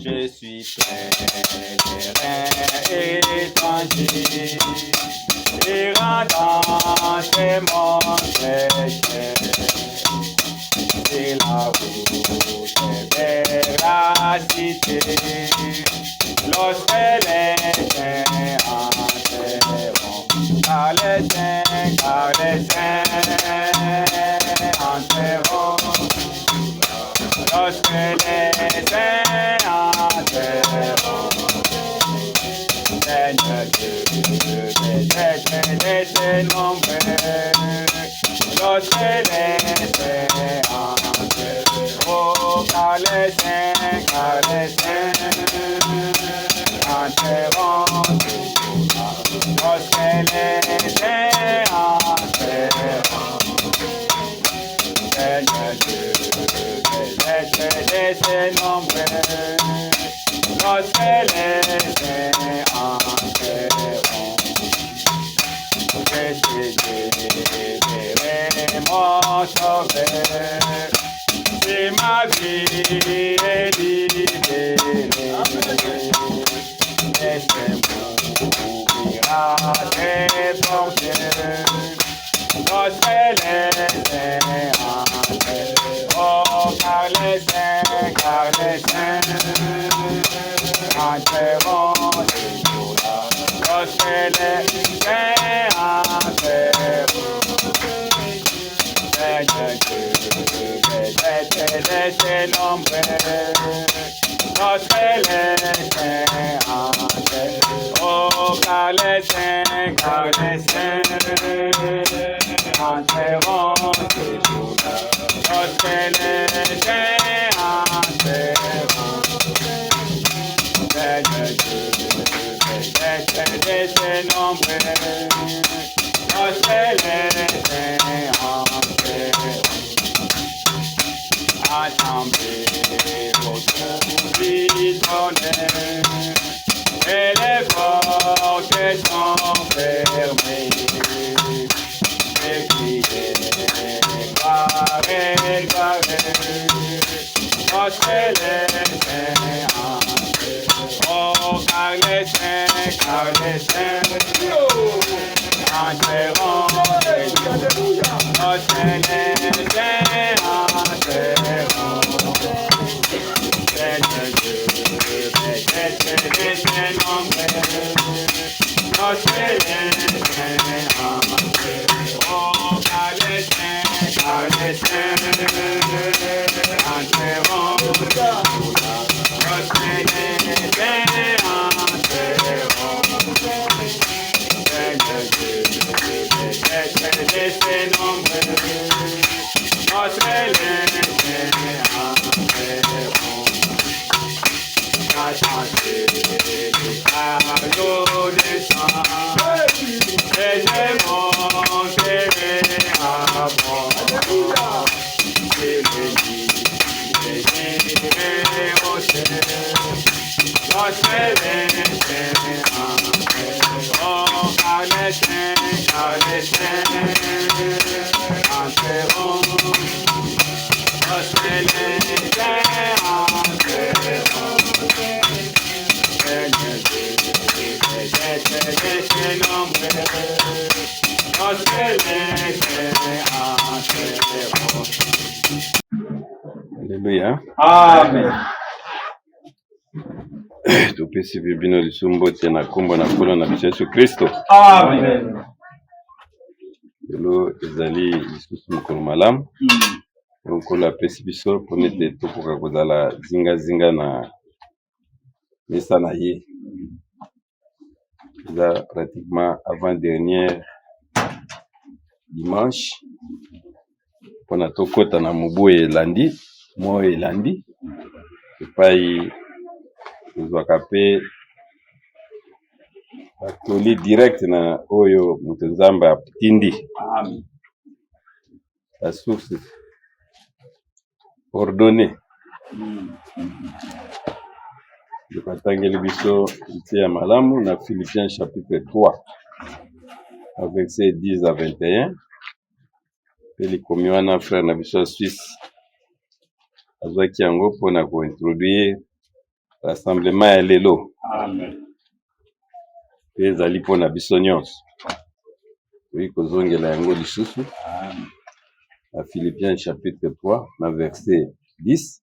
Je suis pèlerin étranger, errant dans ce monde péché. C'est la route vers la cité, lorsque les saints entreront, car les saints, car les saints entreront. Lorsque les saints entreront, Seigneur Dieu, peut-être laissez nombreux. Lorsque les saints entreront, car les saints, car les saints entreront. Lorsque les saints entreront, Seigneur Dieu, peut-être laissez nombreux. Lorsque les saints entreront, je suis libéré, mon sauveur. Si ma vie est libérée, laissez-moi ouvrir à tes portes. Lorsque les saints entreront, car les saints, car les saints entreront ce jour-là. Lorsque les saints entreront, Seigneur Dieu, peut-être laissez nombreux. Lorsque les saints entreront, car les saints, car les saints entreront ce jour-là. Lorsque les saints entreront, Seigneur Dieu, peut-être laissez nombreux. Lorsque les saints entreront, assemblés autour du trône, et les portes sont fermées. J'écrirai, gloire, gloire, lorsque les saints entreront, car les saints, car les saints entreront, lorsque les saints entreront. Seigneur Dieu, peut-être laissez nombreux. Lorsque les saints entreront, car les saints, car les saints entreront. Lorsque les saints entreront, Seigneur Dieu, peut-être laissez nombreux. Lorsque les saints entreront, J'attendrai les du sang, et je monterai à bord. Et les j'irai au ciel. Lorsque les saints entreront, car les saints, car les saints entreront. Lorsque les saints entreront, Seigneur Dieu, peut-être laissez nombreux. Lorsque les saints entreront. Alleluya. Amen. Topesi mpe bino lisusu mbote na nkombo na Nkolo na biso Yesu Kristo. Amen. Lelo ezali lisusu mokolo malamu oyo Nkolo apesi biso mpona ete tokoka kozala zingazinga na mesa na ye. Eza pratiquement avant dernière dimanche mpona tokɔta na mobu oyo elandi, mwa oyo elandi, epai tozwaka mpe batoli direct na oyo moto Nzambe atindi. Amen. La source ordonnée. Ndeko atangeli biso ntie ya malamu na Philippiens chapitre 3 na verset 10 à 21, mpe likomi wana frère na biso ya Suisse azwaki yango mpona kointroduire. Rassemblement ya lelo Amen. Mpe ezali mpo na biso nyonso. Tokoki kozongela yango lisusu Amen. Na Philippiens chapitre 3 na verset 10,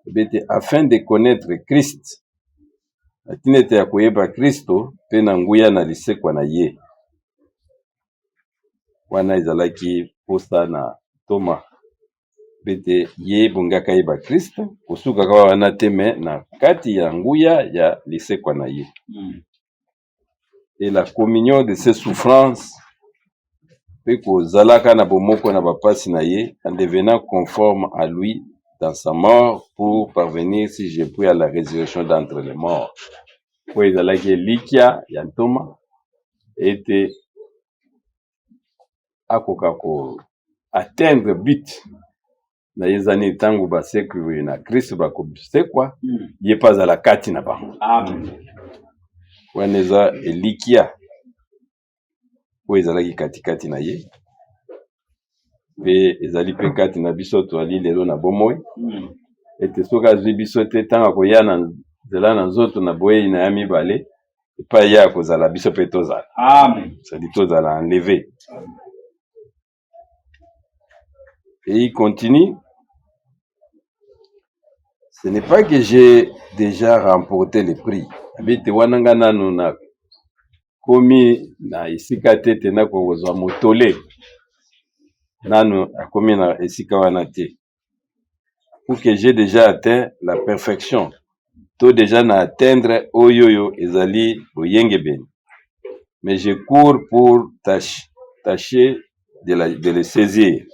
elobi ete afin de connaître Christ, na ntina ete ya koyeba Kristo mpe na nguya na lisekwa na ye. Wana ezalaki mposa na ntoma mpe ete ye ebongaki ayeba Kristo, kosuka kaka wana te, mais na kati ya nguya ya lisekwa na ye et la communion de ses souffrances, mpe kozalaka na bomoko na bapasi na ye, en devenant conforme à lui dans sa mort, pour parvenir, si je puis, à la résurrection d'entre les morts. Oyo ezalaki elikya ya ntoma ete akoka ko atteindre but na ye eza nini, ntango basekwi na Kristo bakosekwa, ye mpe azala kati na bango. Amen. Wana eza elikya oyo ezalaki katikati na ye mpe ezali mpe kati na biso toali lelo na bomoi, ete soki azwi biso te, ntango akoya na nzela na nzoto na boyei na ya mibale, epai ye akozala, biso mpe tozala. Amen. C'est-à-dire tozala enlevé. Et il continue: ce n'est pas que j'ai déjà remporté le prix, abi ete wana nga nanu na komi na esika te ete nakozwa motole, nanu akomi na esika wana te, ou que j'ai déjà atteint la perfection, to déjà na atteindre oyo oyo ezali boyengebene, mais je cours pour tâcher de le saisir.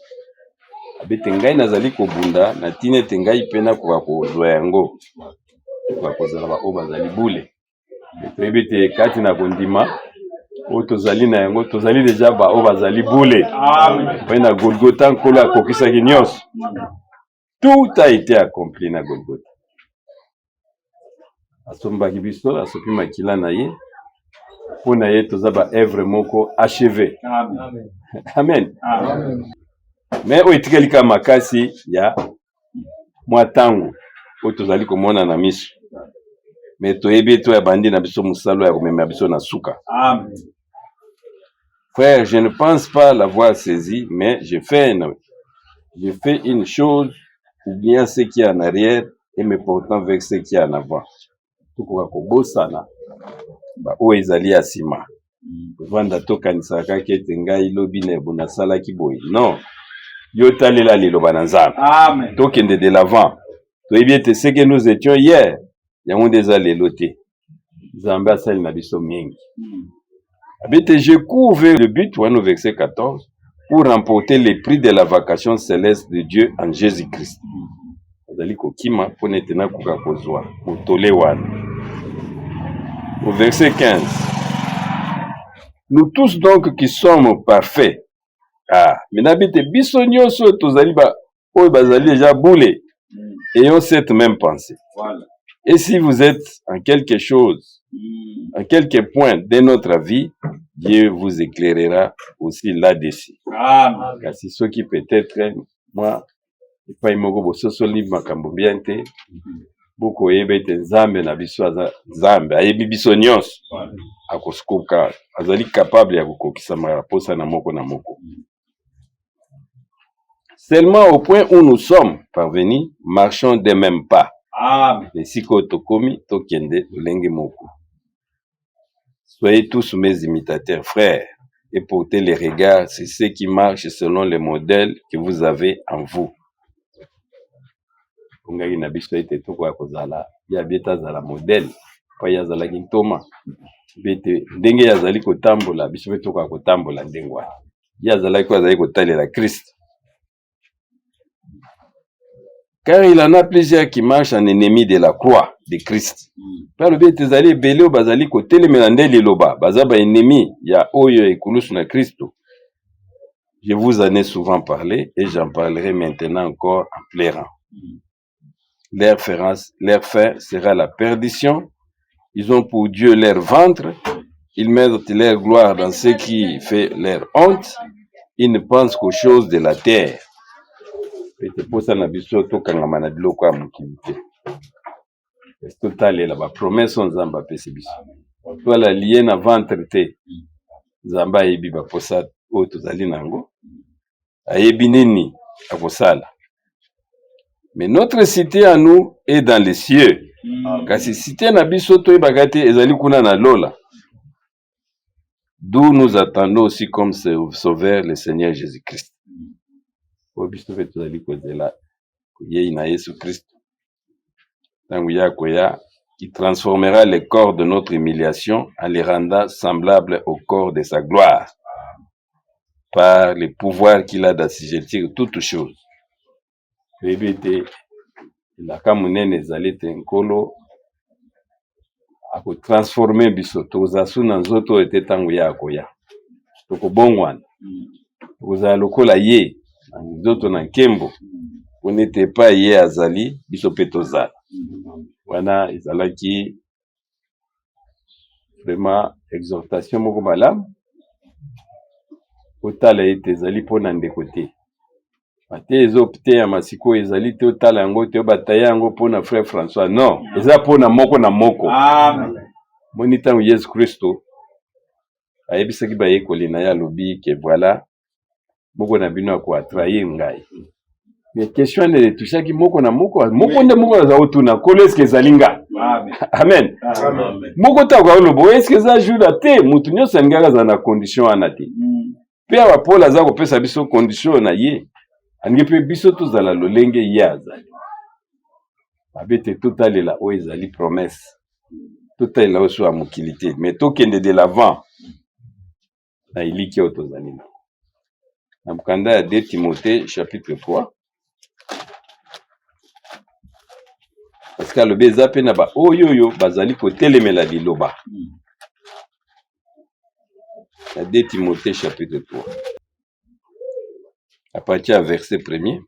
Abi ete ngai nazali kobunda na ntina ete ngai mpe nakoka kozwa yango, koka kozala baoyo bazali bule. Toyebi ete kati na kondima oyo tozali na yango, tozali déjà baoyo bazali bule. Amen. Mpe na Golgota, Nkolo akokisaki nyonso. Tout a été accompli na Golgota. Asombaki biso, asopi makila na ye mpo na ye, toza ba œuvre moko achevé. Amen. Amen. Amen. Mais oyo etikali kaka makasi ya mwa ntango oyo tozali komona na miso, mais toyebi ete oyo abandi na biso mosala ya komema biso na suka. Amen. Frère, je ne pense pas l'avoir saisi, mais je fais une chose, oubliant ce qui est en arrière et me portant vers ce qui est en avant. Tokoka kobosana baoyo ezali ya nsima, kovanda tokanisaka kaka ete ngai lobi na ebo nasalaki boye. Non, yo talela liloba na Nzambe. Amen. Tokende de l'avant. Toyebi ete ce que nous étions hier, yango nde eza lelo te. Nzambe asali na biso mingi. Abi ete je cours vers le but, wana au verset 14, pour remporter le prix de la vocation céleste de Dieu en Jésus-Christ. Azali kokima mpona ete nakoka kozwa motole wana. Au verset 15: nous tous donc qui sommes parfaits, ah, mais nabi ete biso nyonso tozali ba oyo bazali déjà bule, ayons cette même pensée. Et si vous êtes en quelque chose, en quelque point de notre vie, Dieu vous éclairera aussi là-dessus. Amen. Kasi soki peut-être mwa epai moko bososoli makambo bien te, bokoyeba ete Nzambe na biso aza Nzambe, ayebi biso nyonso. Akokoka, azali capable ya kokokisa maposa na moko na moko. Seulement, au point où nous sommes parvenus, marchons de même pas. Amen. Esika oyo tokomi, tokende lolenge moko. Soyez tous mes imitateurs, frères, et portez les regards sur ceux qui marchent selon le modèle que vous avez en vous. Ongaki na biso ete tokoka kozala ye, abi ete azala modèle mpo ye azalaki ntoma, mpe ete ndenge ye azali kotambola, biso mpe tokoka kotambola ndenge wana ye azalaki, oyo azali kotalela Christ. Car il en a plusieurs qui marchent en ennemi de la croix de Christ. Mpe alobi ete ezali ebele oyo bazali kotelemela nde liloba, baza ba ennemi ya oyo ekulusu na Kristo. Je vous en ai souvent parlé et j'en parlerai maintenant encore en pleurant. Leur fin sera la perdition. Ils ont pour Dieu leur ventre. Ils mettent leur gloire dans ce qui fait leur honte. Ils ne pensent qu'aux choses de la terre. Ete posa na biso tokangama na biloko ya mokili te. Kasi totalela ba promesse oyo Nzambe apesi biso. Toala lie na ventre te. Nzambe ayebi baposa oyo tozali na yango, ayebi nini akosala. Mais notre cité à nous est dans les cieux. Kasi cité na biso toyebaka te ezali kuna na lola. D'où nous attendons aussi comme sauveur le Seigneur Jésus-Christ. Oyo biso mpe tozali kozela koyei na Yesu Kristo. Ntango ye akoya, qui transformera le corps de notre humiliation en le rendant semblable au corps de sa gloire par le pouvoir qu'il a d'assujettir toutes choses. Toyebi ete elaka monene ezali ete Nkolo akotransforme biso, tokozala su na nzoto oyo te ntango ye akoya, tokobongwana, tokozala lokola ye na nzoto na nkembo, mpona ete epai ye azali biso mpe tozala. Wana ezalaki vraiment exhortation moko malamu, otala ete ezali mpona ndeko te. Mateya ezoteyama sikoyo ezali te otala yango te obataye yango mpona frère François, non, eza mpona moko na moko. Amen. Moni ntango Yesu Kristo ayebisaki bayekoli na ye, alobi ke voilà, moko na bino akoatrahir ngai. Mais question wana etushaki moko na moko, moko nde moko aza kotuna Nkolo, eske ezali nga? Amen. Amen. Amen. Moko te akoka koloba oyo eske eza Juda te. Motu nyonso alingaki azala na condition wana te. Mpe awa Paul aza kopesa biso condition na ye, alingi mpe biso tozala lolenge ye azali. Mabe te totalela oyo ezali promesse, totalela oyo so ya mokili te, mais tokende de l'avant na eliki oyo tozali na. Na mokanda ya 2 Timothée chapitre 3, parce que alobi eza mpe na baoyo oyo bazali kotelemela liloba. Na 2 Timothée chapitre 3 à partir ya verset premier,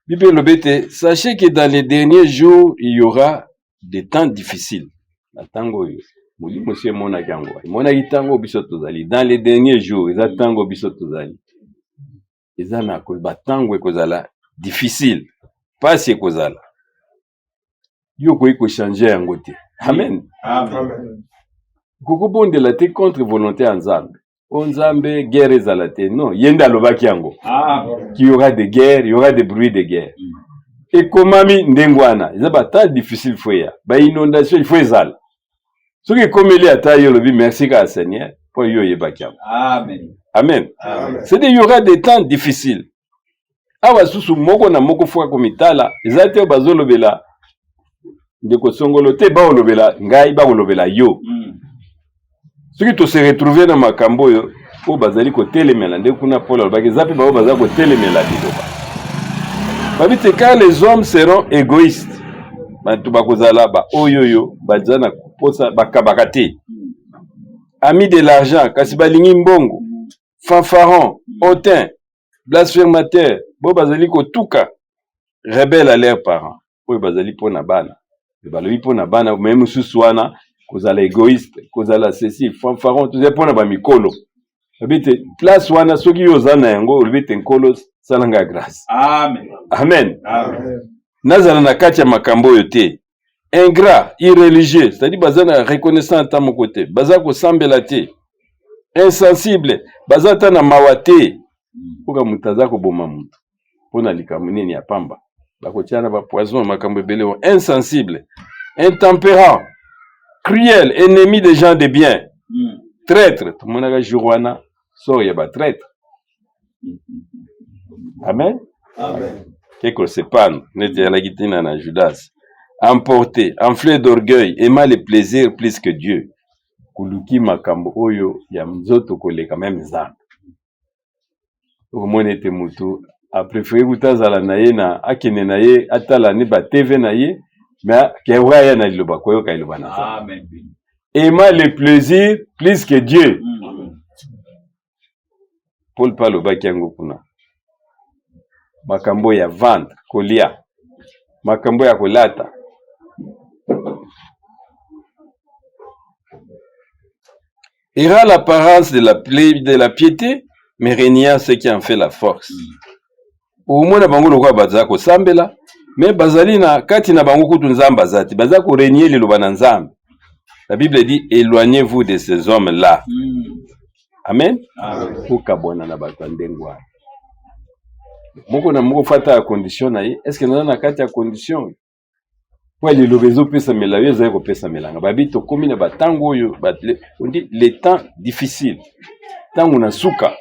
Bible elobi ete sachez que dans les derniers jours il y aura des temps difficiles. Na ntango oyo molimo si emonaki yango, emonaki ntango biso tozali dans les derniers jours, eza ntango biso tozali, eza na batango ekozala difficile, pasi ekozala, yo okoki kochange yango te. Amen. Amen. Okokobondela te contre volonté ya Nzambe. O Nzambe, guerre ezala te. Non, ye nde alobaki yango. Amen. Qu'il y aura des guerres, il y aura des bruits de guerre. Ekomami ndenge wana, eza ba temps difficile faut ya. Ba inondation il faut ezala. Soki ekomeli ata yo olobi merci kaka Seigneur, po yo oyebaki yango. Amen. Amen. Amen. C'est-à-dire il y aura des temps difficiles. Awa susu moko na moko faut komitala, eza te oyo bazolobela ndeko songolo te, bakolobela ngai, bakolobela yo. Soki tose retrouver na makambo oyo oyo bazali kotelemela, nde kuna Paul alobaki eza mpe bango baza kotelemela liloba. Babi te car les hommes seront égoïstes, bato bakozala ba oyo oyo baza na posa, bakabaka te, amis de l'argent, kasi balingi mbongo, fanfaron, hautain, blasphémateur, bo bazali kotuka, rebelle à leurs parents, oyo bazali mpona bana, balobi mpona bana, me mosusu wana kozala égoïste, kozala ceci, fanfaron, tozali mpona bamikolo. Olobi te place wana soki yo oza na yango, olobi te Nkolo sala nga grâce. Amen. Amen. Amen. Nazala na kati ya makambo oyo te. Ingrat, irreligieux, c'est-à-dire baza na reconnaissant ata moko te, baza kosambela te, insensible, baza ata na mawa te. Mpoka moto aza koboma moto mpona likambo nini ya pamba, bakotia na bapoison, makambo ebele oyo. Insensible, intempérant, cruel, ennemi des gens de bien, traître. Tomonaka jour wana sort ya batraître. Amen. Amen. Ke kosepana neti ezalaki ntina na Judas, emporté, enflé d'orgueil, aimant le plaisir plus que Dieu, koluki makambo oyo ya nzoto koleka meme Nzambe. Okomona ete motu apréféré kuta azala na ye na akende na ye atala ni ba TV na ye, mais kewa aya na liloba koyoka liloba na Nzambe. Amen. Aimant le plaisir plus que Dieu. Paul mpe alobaki yango kuna, makambo ya vendre, kolia, makambo ya kolata. Ira l'apparence de la piété, mais reniant ce qui en fait la force. Okomona bango lokola baza kosambela, mais bazali na kati na bango kutu Nzambe aza te, baza ko renier liloba na Nzambe. La Bible dit éloignez-vous de ces hommes-là. Amen. Kokabwana na bato ya ndenge wana. Moko na moko fata ya condition na ye. Est-ce que naza na kati ya condition? Mpo ya liloba ezopesamela yo ezali kopesamela nga. Babi tokomi na batango oyo on dit les temps difficiles. Tango na suka.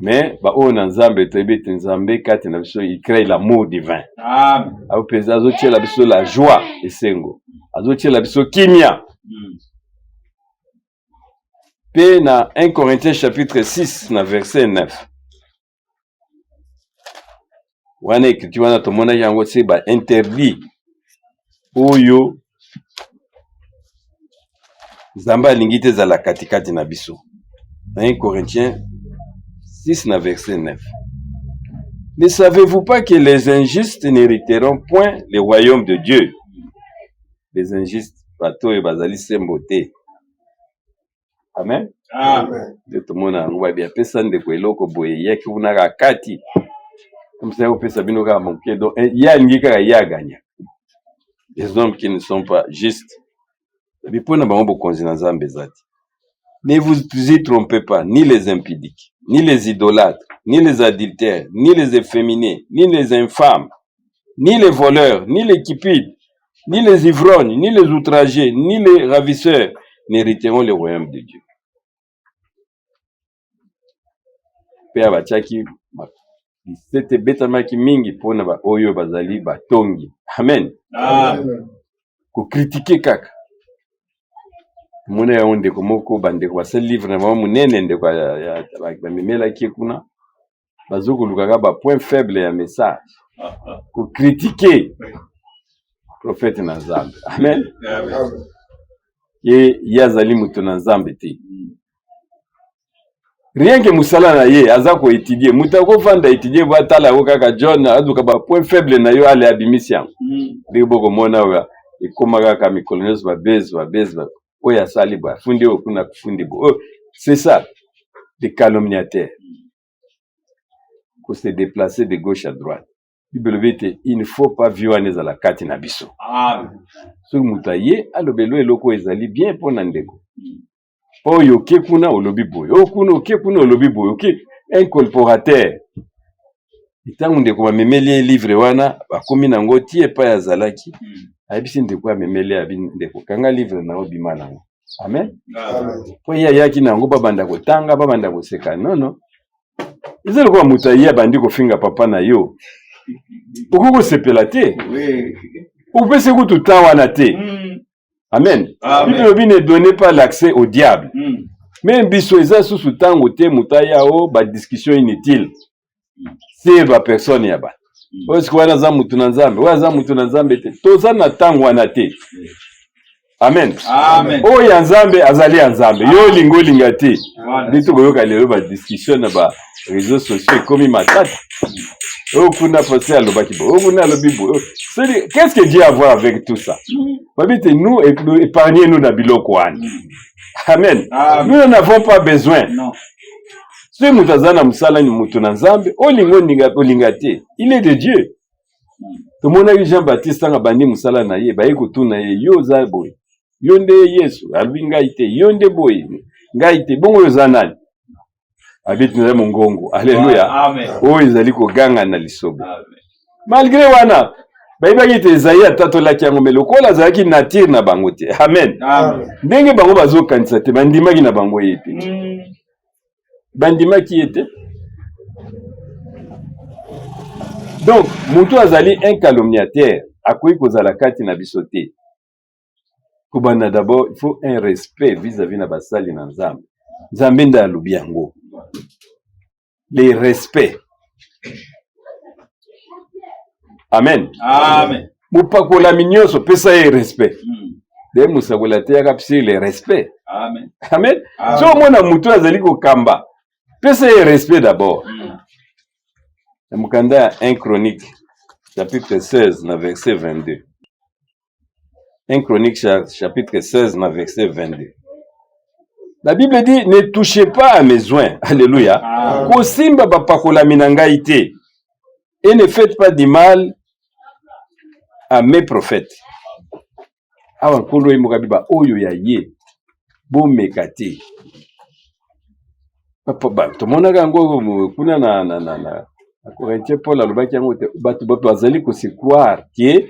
Mais ba oyo na Nzambe toyebi ete Nzambe kati na biso il crée l'amour divin. Amen. Azo azotiela biso la joie esengo. Azotiela biso kimia. Pe na 1 Corinthiens chapitre 6 na verset 9. Wana écriture wana tomonaki yango se ba interdit oyo Nzambe alingi te ezala katikati na biso. Na 1 Corinthiens 6 na verset 9. Ne savez-vous pas que les injustes n'hériteront point le royaume de Dieu? Les injustes, bato oyo bazali sembo te. Amen. Amen. Nde tomona yango babi apesa ndeko eloko boye yaki kuna kaka kati comme ça opesa bino kaka moke donc eh, ye alingi kaka ye aganya. Les hommes qui ne sont pas justes ebi mpo na bango bokonzi na Nzambe eza te. Ne vous y trompez pas, ni les impudiques, ni les idolâtres, ni les adultères, ni les efféminés, ni les infâmes, ni les voleurs, ni les cupides, ni les ivrognes, ni les outragés, ni les ravisseurs n'hériteront le royaume de Dieu. Mpe batiaki lisete ebetamaki mingi mpona baoyo bazali batongi. Amen. Amen. Kokritike kaka mona yango ndeko moko bandeko basali livre na bango monene ndeko bamemelaki ye kuna bazokoluka kaka ba point faible ya message kokritike prophète na Nzambe. Amen. Amen. Ye ye azali moto na Nzambe te. Rien que mosala na ye aza koetudie, moto akofanda etudie bo atala yango kaka John aluka ba point faible na yo ale abimisi yango. Ndenge bokomona oyo ekoma kaka mikolo nyonso babezi babezi oyo asali boye afundi oyo kuna afundi boye. Oh, c'est ça les calomniateurs ko se déplacer de gauche à droite. Bible elobi ete il ne faut pas vie wana ezala kati na biso. Soki moto aye alobela eloko oyo ezali bien mpo na ndeko, oyo oke kuna olobi boye, oyo kuna oke kuna olobi boye, oke un colporteur. Ntango ndeko bamemeli ye livre wana bakomi nango ti epai azalaki, ayebisi ndeko amemeli ye, abi ndeko kanga livre na yo bima nango. Amen. Po ye ayaki na yango babanda kotanga babanda koseka. Non, non. Eza lokola moto aye abandi kofinga papa na yo, okoki kosepela te, opesi kutu temps wana te. Amen. Bible elobi ne donnez pas l'accès au diable. Mais biso eza susu ntango te moto aya o ba discussion inutile se ba personne ya bato oyo sikoyo wana aza motu na Nzambe, oyo aza motu na Nzambe te. Toza na ntango wana te. Amen. Amen. Oyo ya Nzambe azali ya Nzambe, yo olinga olinga te. Nde tokoyoka lelo ba discussion na ba réseaux sociaux ekomi matata. Oyo kuna pasteur alobaki boye, oyo kuna alobi boye. C'est-à-dire, qu'est-ce que Dieu a à voir avec tout ça? Babi te nous épargnez nous na biloko wana. Amen. Amen. Nous n'en avons pas besoin. Non. Soki moto aza na mosala ni moto na Nzambe, olinga olinga olinga te, il est de Dieu. Tomonaki Jean Baptiste ntango abandi mosala na ye, baye kotuna ye, yo oza boye, yo nde Yesu? Alobi ngai te. Yo nde boye? Ngai te. Bongo oyo oza nani? Abi tozali mongongo. Alléluia. Amen. Oyo ezali koganga na lisobe. Amen. Malgré wana bayebaki ete Ezayi atatolaki yango, me lokola azalaki nature na bango te. Amen. Amen. Ndenge bango bazokanisa te, bandimaki na bango ye te. Bandimaki ye te. Donc moto azali un calomniateur akoki kozala kati na biso te. Kobanda d'abord il faut un respect vis-à-vis na basali na Nzambe. Nzambe nde alobi yango. Le respect. Amen. Amen. Mopakolami nyonso pesa ye respect. De mosakoli ateyaka biso le respect. Amen. Amen. Amen. So omona moto azali kokamba, pesa ye respect d'abord. Na mokanda ya 1 Chronique chapitre 16 na verset 22. 1 Chronique chapitre 16 na verset 22. La Bible dit ne touchez pas à mes oints. Alléluia. Amen. Kosimba bapakolami na ngai te. Et ne faites pas du mal à mes prophètes. Awa Nkolo ye moko abi ba oyo ya ye bomeka te. Tomonaka yango kuna na, na, na, na, na Corinthien Paul alobaki yango te, bato bato bazali ko se croire que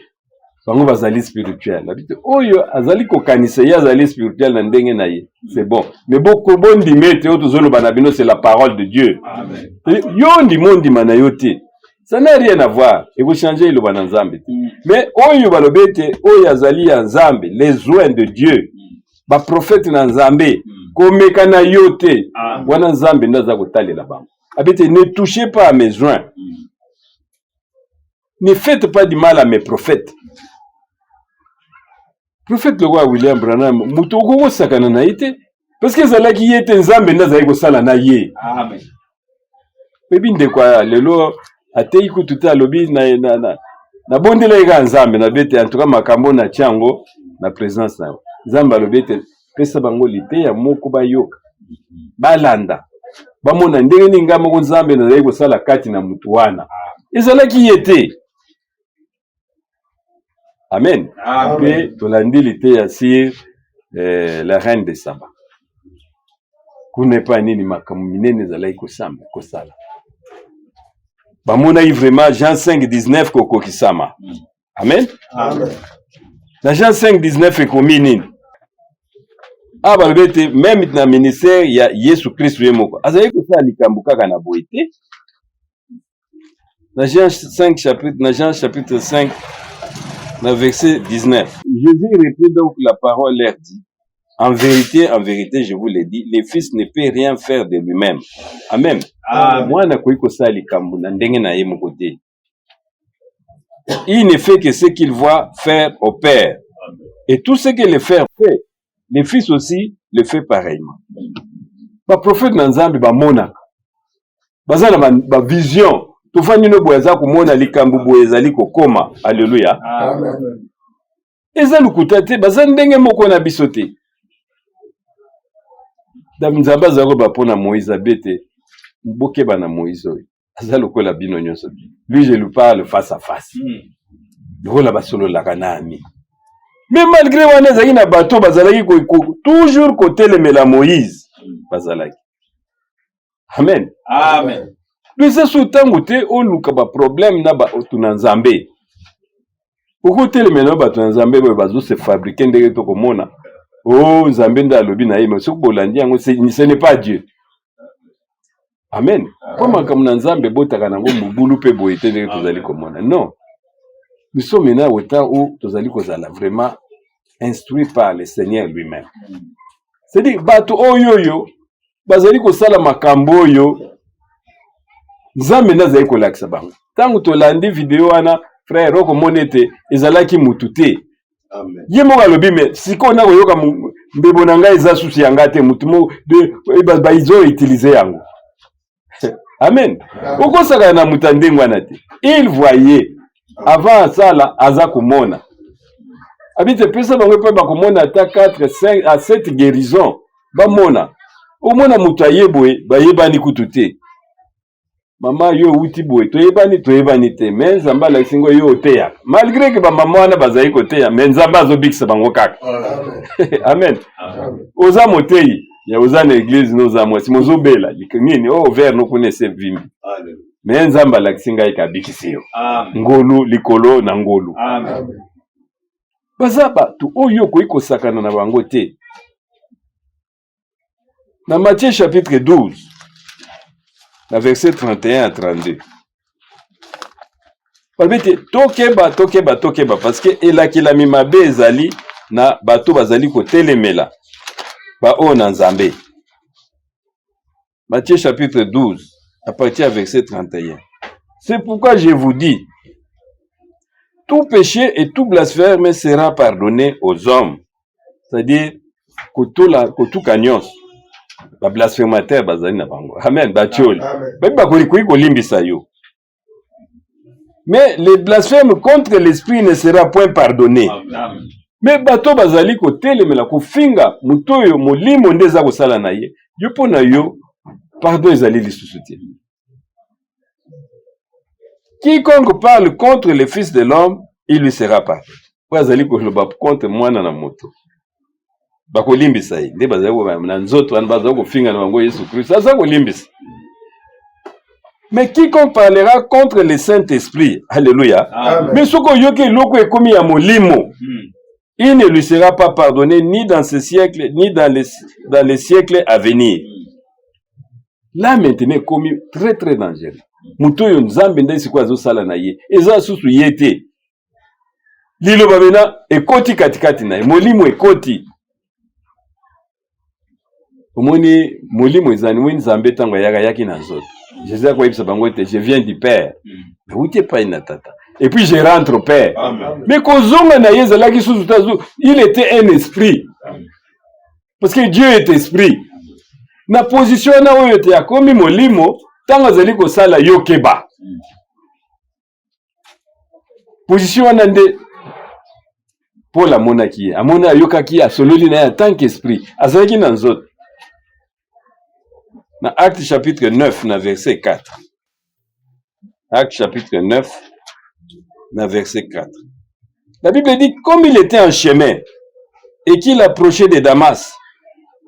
bango bazali spirituel. Abi te oyo azali kokanisa ye azali spirituel na ndenge na ye, c'est bon, mais boko bondima ete oyo tozoloba na bino, c'est la parole de Dieu. Amen. Yo ndima ondima na yo te, ça n'a rien à voir, ekochange eloba na Nzambe te. Mais oyo balobi ete oyo azali ya Nzambe, les oints de Dieu, baprofete na Nzambe, komeka na yo te. Amen. Wana Nzambe nde aza kotalela bango. Abi te ne touchez pas à mes oints, ne faites pas du mal à mes prophètes. Prophète lokola William Branham, moto okokosakana na ye te, parce que ezalaki ye te, Nzambe nde azalaki kosala na ye. Amen. Oyebi ndeko ya lelo ateyi kutu te, alobi na nabondelaki kaka Nzambe na bete, en tout cas makambo natia yango na présence na yo. Nzambe alobi ete pesa bango liteya moko, bayoka, balanda, bamona ndenge nini ngai moko Nzambe nazali kosala kati na mutu wana. Ezalaki ye te. Amen. Amen. Mpe tolandi liteya sur la reine de Saba. Kuna epai nini makambo minene ezalaki kosamba kosala, bamonaki vraiment Jean 5 19 kokokisama. Amen. Amen. Na Jean 5 19 ekomi nini? Awa balobi ete même na ministère ya Yesu Kristu, ye moko azalaki kosala likambo kaka na boye te. Na Jean 5 chapitre, na Jean chapitre 5 na verset 19, Jésus reprit donc la parole, leur dit: En vérité, en vérité, je vous le dis, le Fils ne peut rien faire de lui-même. Amen. Amen. Mwana akoki kosala likambo na ndenge na ye moko te. Il ne fait que ce qu'il voit faire au Père. Et tout ce que le Père fait, le Fils aussi le fait pareillement. Baprofete na Nzambe bamonaka, baza na bavision. Tofandi no boye, aza komona likambo boye ezali kokoma. Alleluya. Amen. Eza lokuta te, baza ndenge moko na biso te. Nzambe aza koloba mpo na Moïse, abe te bokeba na Moïse oyo aza lokola bino nyonso. Lui, je lui parle face à face, lokola basololaka na ami. Mais malgré wana, ezalaki na bato bazalaki toujours kotelemela Moïse, bazalaki. Amen. Amen. Eza so ntango te oluka baproblème na bato na Nzambe. Okotelemela na bato na Nzambe oyo bazose fabriquer ndenge tokomona o Nzambe nde alobi na ye, mais soki bolandi yango, ce n'est pas Dieu. Amen. Mpo makambo na Nzambe ebotaka nango mobulu mpe boye te ndenge tozali komona. Non, nous sommes maintenant au temps où tozali kozala vraiment instruit par le Seigneur lui-même. C'est-à-dire bato oyo oyo bazali kosala makambo oyo, Nzambe nde azali kolakisa bango. Ntango tolandi video wana, frère, okomona ete ezalaki mutu te. Amen. Ye moko alobi: me sikoyo nakoyoka mbebo na ngai eza susu ya ngai te, mutu moko bazo utiliser yango. Amen. Okosaka na moto ya ndenge wana te. Il voyait avant asala, aza komona. Abi te pesa bango mpe bakomona ata 4, 5 à 7 guérison. Bamona, omona moto aye boye, bayebani kutu te. Mama, yo owuti boye, toyebani, toyebani te, me Nzambe alakisi ngo yo oteyaka. Malgré que bamama wana bazali koteya, me Nzambe azobikisa bango kaka. Amen. Oza motei ya, oza na église no, oza mwasi, mozobela nini o ver no kuna ese vimbi, me Nzambe alakisi ngai kabikisi yo. Ngolu likolo na ngolu. Baza bato oyo okoki kosakana na bango te. Na Matthieu chapitre 12 na verset 31 à 32, balobi ete tokeba, tokeba, tokeba, parce que elakelami mabe ezali na bato bazali kotelemela baoyo na Nzambe. Matthieu chapitre 12 à partir ya verset 31: C'est pourquoi je vous dis, tout péché et tout blasphème sera pardonné aux hommes. C'est-à-dire kotola kotuka nyonso, bablasphémateur bazali na bango. Amen. Batioli babi bakoki kolimbisa yo, mais le blasphème contre l'Esprit ne sera point pardonné. Mais bato bazali kotelemela, kofinga moto oyo molimo nde eza kosala na ye, yo mpo na yo pardon ezali lisusu te. Quiconque parle contre le Fils de l'homme, il lui sera pardonné. Oyo azali koloba contre mwana na moto, bakolimbisa ye. Nde bazali na nzoto wana bazali kofinga na bango Yesu Kristo, aza kolimbisa. Mais quiconque parlera contre le Saint-Esprit, alléluia. Mais soki oyoki eloko ekomi ya molimo, il ne lui sera pas pardonné ni dans ce siècle, ni dans les siècles à venir. Là maintenant ekomi très très dangereux. Moto oyo Nzambe nde sikoyo azosala na ye, eza susu ye te. Liloba mena ekoti katikati na ye, molimo ekoti. Omoni molimo ezali, omoni Nzambe ntango ayaka, ayaki na nzoto. Jésus akoyebisa bango ete je viens du Père, nauti epai na Tata, et puis je rentre au Père. Mais kozonga na ye ezalaki susu te. Il était un esprit, parce que Dieu est esprit. Na position wana oyo te akomi molimo, ntango azali kosala, yo keba. Position wana nde Paul amonaki ye, amoni, ayokaki ye, asololi na ye en tant qu'esprit, azalaki na nzoto. Na Acte chapitre 9 na verset 4, Acte chapitre 9 na verset 4, la Bible dit: comme il était en chemin et qu'il approchait de Damas,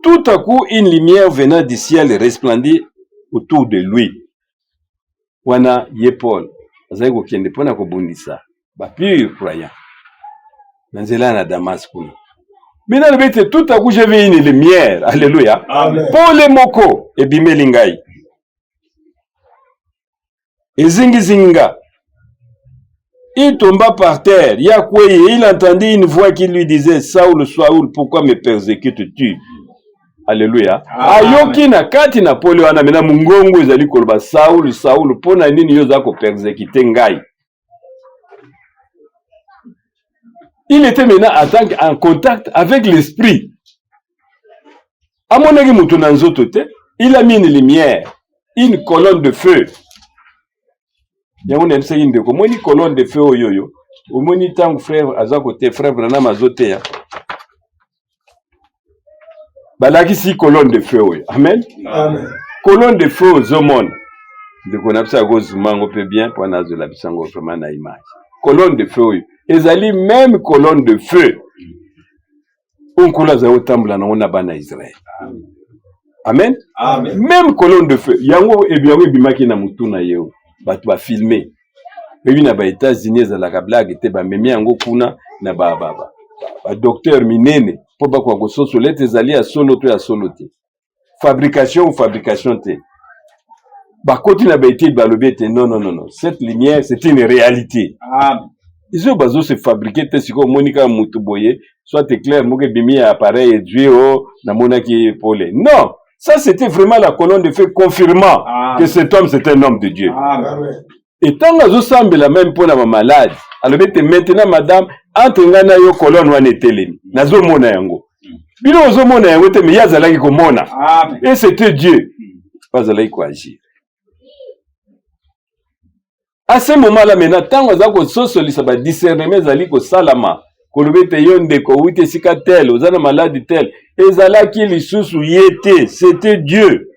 tout à coup une lumière venant du ciel resplendit autour de lui. Wana ye Paul azali kokende mpona kobundisa bapurs croyants na nzela na Damas kuna. Mina alobi ete tout à coup j'ai vu une lumière, alléluia, pole moko ebimeli ngai, ezingizingi nga. Il tomba par terre, ye akwei, et il entendit une voix qui lui disait: Saul, Saul, pourquoi me persécutes-tu? Alléluia. Ayoki na kati na pole wana mena mongongo ezali koloba: Saul, Saul, mpo na nini yo oza kopersécuter ngai? Il était maintenant en tant en contact avec l'esprit. Amonaki moto na nzoto te. Il a mis une lumière, une colonne de feu. Yango nayebisaki ndeko, omoni colonne de feu oyo, oyo omoni ntango frère aza kote, frère Branham azoteya, balakisi colonne de feu oyo. Amen. Amen. Colonne de feu ozomona, ndeko na biso akozuma yango mpe bien mpo nazwela biso yango vraiment na image. Colonne de feu oyo ezali même colonne de feu oyo Nkolo azali kotambola nango na bana ya Israele. Amen. Amen. Même colonne de feu yango, yango ebimaki na motu na ye oyo bato bafilmer. Oyebi na ba-États-Unis ezalaka blague te. Bamemi yango kuna na badocteur minene mpo bakoka kososola ete ezali ya solo to ya solo te, fabrication ou fabrication te. Bakoti na baétude, balobi ete non, non, non, non, cette lumière, c'est une réalité. Amen. Ezo bazo se fabriquer te. Sikoyo omoni kaka motu boye, soit éclair moko ebimi ya appareil ezwi o namonaki pole. Non, ça, c'était vraiment la colonne de feu confirmant Amen. Que cet homme, c'est un homme de Dieu. Amen. Amen. Ntango azosambela même mpo na bamalade, alobi ete maintenant, madame, entre ngai na yo, colonne wana etelemi, nazomona yango. Bino ozomona yango te, mais ye azalaki komona. Amen. Et c'était Dieu mpo azalaki koagir à ce moment là. Maintenant, ntango aza kososolisa, badiscernement ezali kosalama, koloba ete yo ndeko outi esika tel, oza na maladi tel. Ezalaki lisusu ye te, c'était Dieu,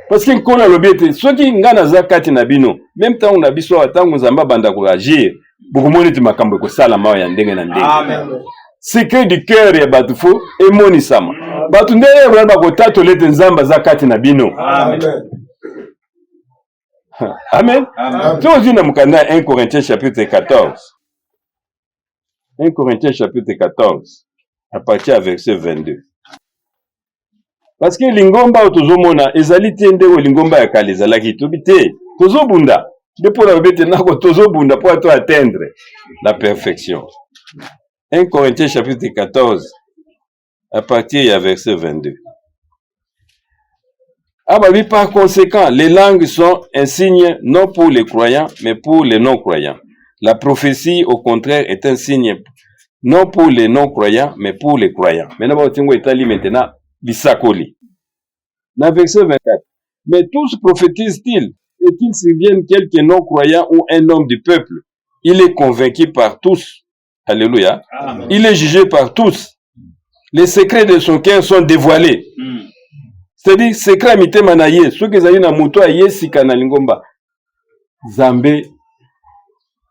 parce que Nkolo alobi ete soki ngai naza kati na bino, même ntango na biso awa, ntango Nzambe abanda koagir, bokomona ete makambo ekosalama awa ya ndenge na ndenge. Amen. Secret du cœur ya bato fo emonisama. Bato nde wana bakotatola ete Nzambe aza kati na bino. Amen. Amen. Amen. Tozwi na mokanda ya 1 Corinthiens chapitre 14, 1 Corinthiens chapitre 14 à partir ya verset 22, parce que lingomba oyo tozomona ezali te nde oyo lingomba ya kala ezalaki. Tobi te tozobunda nde mpo na lobi ete nako tozobunda mpo to atteindre la perfection. 1 Corinthiens chapitre 14 à partir ya verset 22. Ah bah oui, par conséquent, les langues sont un signe non pour les croyants, mais pour les non-croyants. La prophétie, au contraire, est un signe non pour les non-croyants, mais pour les croyants. Maintenant, bah, etali maintenant lisakoli. Dans verset 24. Mais tous prophétisent-ils et qu'il survienne quelque non-croyant ou un homme du peuple, il est convaincu par tous. Alléluia. Amen. Il est jugé par tous. Les secrets de son cœur sont dévoilés. C'est-à-dire, secret ya mitema na ye, soki ezali na moto aye sika na lingomba, Nzambe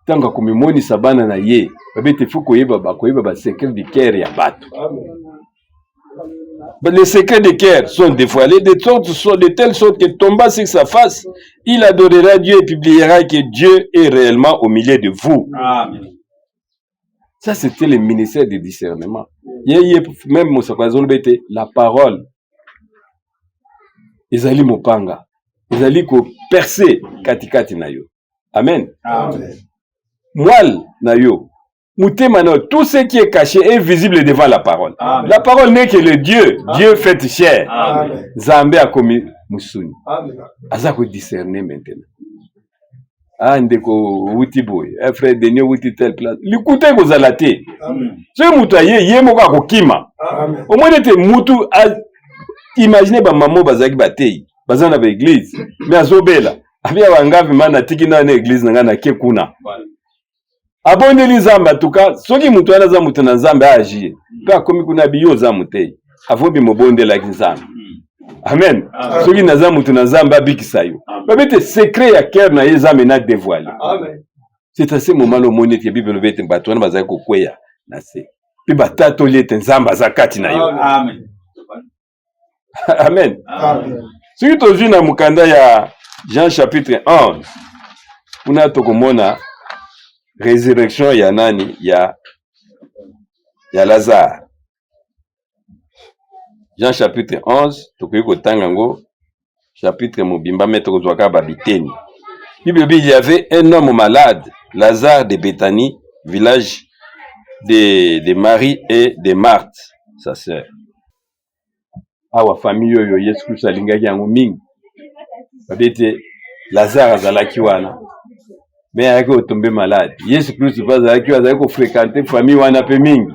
ntango akomimonisa bana na ye, babi ete faut koyeba, bakoyeba ba secret du cœur ya bato. Les secrets de cœur sont dévoilés de sorte, de telle sorte que tombant sur sa face, il adorera Dieu et publiera que Dieu est réellement au milieu de vous. Amen. Ça, c'était le ministère du discernement. Ye, même mosako azoloba ete la parole ezali mopanga, ezali kopercer katikati na yo. Amen. Amen. Moelle na yo, motema na yo, tout ce qui est caché est visible devant la parole. Amen. La parole n'est que le Dieu, Dieu fait chair. Amen. Nzambe akomi musuni. Amen. Aza kodiscerner maintenant. Ah, ndeko outi boye, eh, frère Denis outi telle place. Likuta ekozala te. Amen. Soki moto aye, ye moko akokima. Amen. Omoni ete mutu imagine bamama oyo bazalaki batei, baza na baéglise, mais azobela. Abia banga vraiment natiki na na église na ngai, nake kuna. Voilà. Abondeli Nzambe atuka, soki moto wana aza moto na Nzambe, aagir. Mpe akomi kuna, abi yo oza motei. Avobi mobondelaki Nzambe. Amen. Amen. Soki naza moto na Nzambe, abikisa yo. Amen. Babi ete secret ya cœur na ye Nzambe na dévoilé. Amen. C'est à ce moment là omoni ete Bible elobi ete bato wana bazali kokweya na se. Mpe batatoli ete Nzambe aza kati na yo. Amen. Amen. Amen. Soki tozwi na mokanda ya Jean chapitre 11, kuna tokomona résurrection ya nani, ya Lazare. Jean chapitre 11, tokoki kotanga yango chapitre mobimba, mais tokozwa kaka babiteni. Bible elobi, il y avait un homme malade, Lazare de Béthanie, village de Marie et de Marthe, sa sœur. Awa famille oyo Yesu Kristo alingaki yango mingi. Babi ete Lazare azalaki wana, mais ayaki kotomber malade. Yesu Kristo mpe azalaki oyo azalaki kofréquenter famille wana mpe mingi.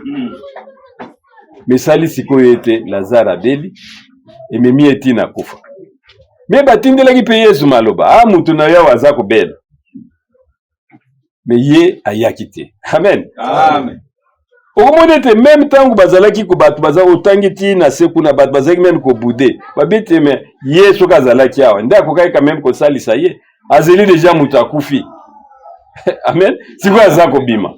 Mais esali sikoyo ete Lazare abeli, ememi ye ntina kufa. Mais batindelaki mpe Yesu maloba, ah, mutu na yo awa aza kobela. Mais ye ayaki te. Amen. Amen. Okomona ete même ntango bazalaki ko bato baza otangi ti na se kuna, bato bazalaki même kobouder, babi ete mais ye soki azalaki awa nde akokaki quand même kosalisa ye. Azeli déjà moto akufi. Amen. Sikoyo aza kobima.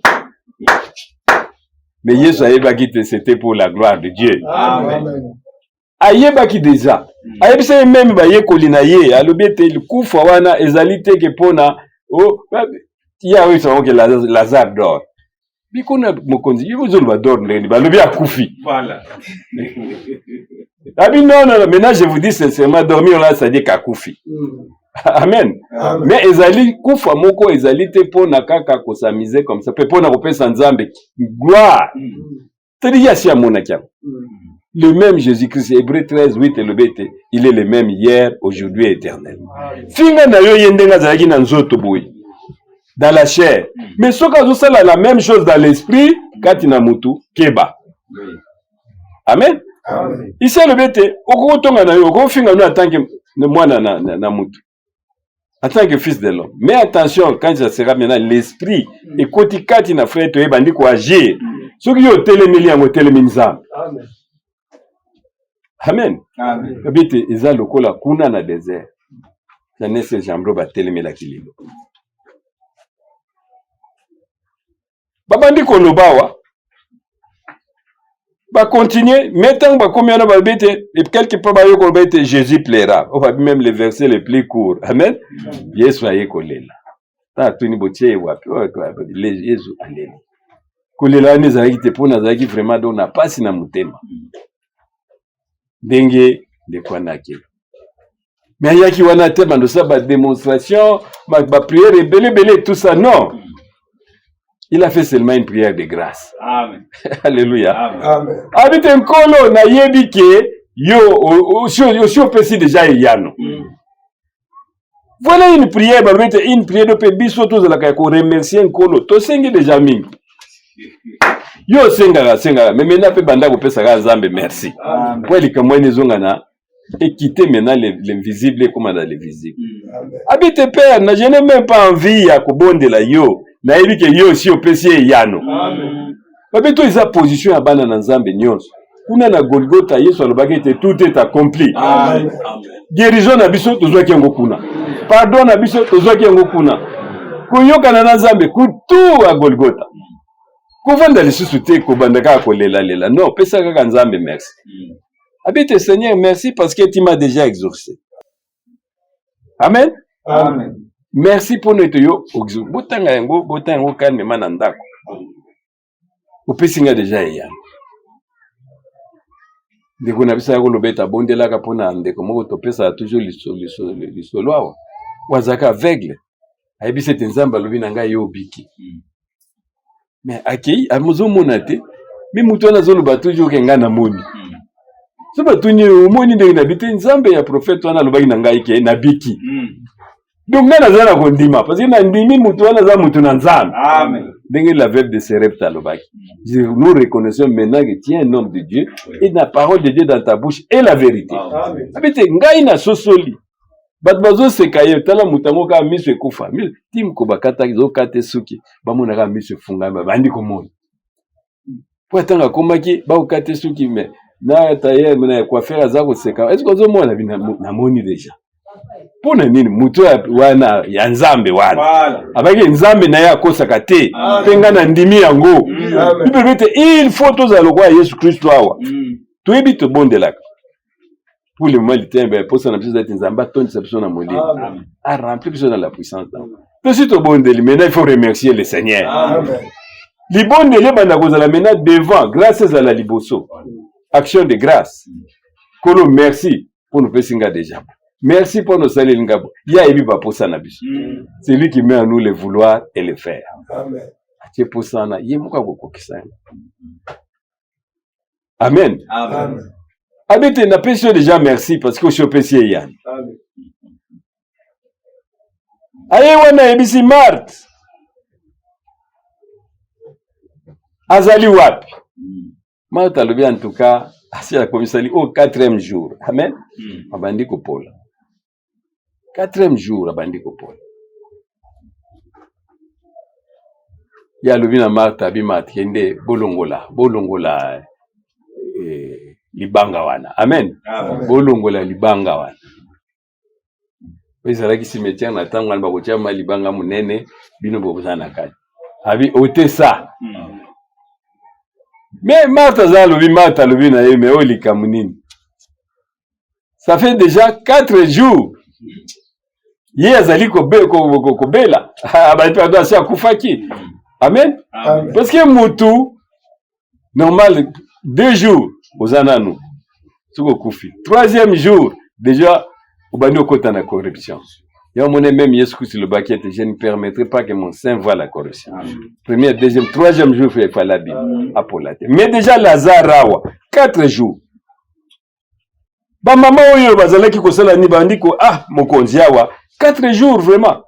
Mais Yesu ayebaki te c'était pour la gloire de Dieu. Amen. Ayebaki déjà. Ayebisa ye même bayekoli na ye, alobi ete kufa wana ezali te ke mpona oh, ye ayebisa bango ke Lazare dort. Bikona mokonzi, yo ozoloba dort ndenge nini? Balobi akufi. Voilà. Abi non, non, non, maintenant je vous dis sincèrement, dormir là, c'est-à-dire qu'akufi. Amen. Amen. Mais ezali kufa moko ezali te mpona kaka kos'amuser comme ça, mpe mpona kopesa Nzambe gloire. C'est-à-dire ye asi amonaki yango. Le même Jésus-Christ, Hébreu 13, 8 elobi ete il est le même hier, aujourd'hui et éternellement. Finga na yo ye ndenge azalaki na nzoto boye, dans la chair. Mais soki azosala la même chose dans l'esprit, kati na mutu, keba. Oui. Amen. Amen. Isi alobi ete okokotonga na yo, okofinga no en tant que mwana na mutu, en tant que fils de l'homme. Mais attention, quand ça sera maintenant l'esprit ekoti kati na frère, toyebandi koagir. Soki yo otelemeli yango, otelemi Nzambe. Amen. Amen. Amen. Oyebi ete eza lokola kuna na désert, Janès et Jambrès batelemelaki lelo, babandi koloba awa, bacontinue. Mais ntango bakomi wana, balobi ete quelque part bayo koloba ete Jésus pleura. Oyo babi même le verset le plus court. Amen. Yesu aye kolela. Ta atuni botie ye wapi? Oyo, Yesu aleli. Kolela wana ezalaki te mpona azalaki vraiment donc na pasi na motema ndenge ndeko wana akei. Mais ayaki wana te bando osala badémonstration, baprière ebele ebele, tout ça, non. Il a fait seulement une prière de grâce. Amen. Alléluia. Amen. Amen. Abi te Nkolo, nayebi ke yo osi opesi déjà eyano. Voilà une prière, balobi ete une prière mpe biso tozalaka ya koremercier Nkolo. Tosengi déjà mingi, yo osengaka sengaka, mais maintenant mpe banda kopesaka Nzambe merci. Amen. Po likambo wana ezonga na ekite maintenant l'invisible ekóma na le visible. Amen. Abi te père na je n'ai même pas envie ya kobondela yo, nayebi ke yo osi opesi ye eyano. Amen. Babe to eza position ya bana na Nzambe nyonso. Kuna na Golgota, Yesu alobaki ete tout est accompli. Amen. Amen. Guérison na biso tozwaki yango kuna. Pardon na biso tozwaki yango kuna. Koyokana na Nzambe kutu ya Golgotha. Kovanda lisusu te kobanda kaka kolelalela. Non, pesa kaka Nzambe merci. Abete Seigneur merci parce que tu m'as déjà exaucé. Amen. Amen. Merci mpo ete yo botanga yango, botanga yango calmement na ndako. Opesi nga deja eyano. Ndeko na biso ya koloba ete abondelaka mpo na ndeko moko topesaka toujours lisolo awa, oyo azalaka aveugle, ayebisi ete Nzambe alobi na ngai yo obiki. Mais akei azomona te, mais moto wana azoloba toujours ke ngai namoni. So batuni ye omoni ndenge nabi te, Nzambe ya prophète wana alobaki na ngai ke nabiki. Donc ngai naza na kondima parce que nandimi moto wana aza moto na Nzambe. Amen. Ndenge la veuve de Sarepta alobaki. Nous reconnaissons maintenant que tu es un homme de Dieu et la parole de Dieu dans ta bouche est la vérité. Amen. Abete ngai na sosoli. Bato bazoseka ye, tala moto yango kaka miso ekufa. Tim ko bakataki, zokate suki, bamona kaka miso efungami, babandi komona. Po ntango akomaki, bakokate suki, mais na tailleur na coiffeur aza koseka. Est-ce que ozomona bi namoni déjà? Mpona nini moto wana ya Nzambe wana Voilà. abaki Nzambe na ye akosaka te, mpe ngai nandimi yango. Bible ete il faut tozala lokola Yesu Kristo awa. Toyebi tobondelaka pour le moment litembe posa na biso eza ete Nzambe atondisa biso na molimo, a rempli biso dans la puissance. Tosi tobondeli, maintenant il faut remercier le Seigneur. Amen. Libondeli ebanda kozala maintenant devant grâce, ezala liboso action de grâce. Kolo merci mpo nopesi nga déjà, merci mpo nosaleli nga bo. Ye ayebi baposa na biso. C'est lui qui met en nous le vouloir et le faire. Amen. Atie posa wana, ye moko akokokisa yango. Amen. Amen. Abete napesi yo déjà merci parce que osi opesi ye yani. Amen. Aye wana ayebisi Marthe azali wapi. Marthe alobi en tout cas asi akomisali au quatrième jour. Amen. Abandi kopola quatrième jour, abandi kopola. Ye alobi na Marthe, abi Marthe kende bolongola, bolongola libanga wana. Amen. Amen. Bolongola libanga wana. Oyo ezalaki cimetière na ntango wana, bakotia ma libanga monene, bino boza na kati. Abi ôtez ça. Mais Marthe aza alobi, Marthe alobi na ye, mais oyo likambo nini? Ça fait déjà 4 jours ye azali kobela. Pardon, asi akufaki. Amen. Amen. Parce que mutu normal, 2 jours oza nanu, soki okufi troisième jour déjà obandi okota na corruption. Ya omoni même Yesu Kristu lobaki ete je ne permettrai pas que mon saint voie la corruption. Premier, deuxième, troisième jour efala bino apola te. Mais déjà Lazare awa 4 jours, bamama oyo bazalaki kosala nini? Bandi ko ah mokonzi awa 4 jours vraiment.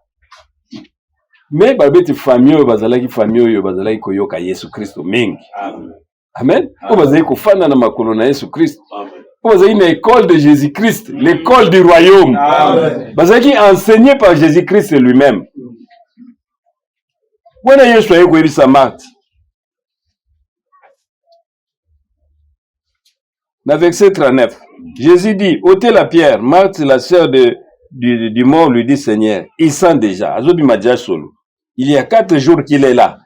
Mais babeti famille oyo bazalaki, famille oyo bazalaki koyoka Yesu Kristo mingi. Amen. Oyo bazalaki kofanda na makolo na Yesu Kristo, oyo bazalaki na école de Jésus Christ, l'école du royaume. Amen. Bazalaki enseigné par Jésus Christ lui-même. Wana Yesu aye koyebisa Marthe na verset 39, Jésus dit: ôtez la pierre. Marthe, la sœur du mort, lui dit: Seigneur, il sent déjà, azobima déjà solo, il y a 4 jours qu'il est là.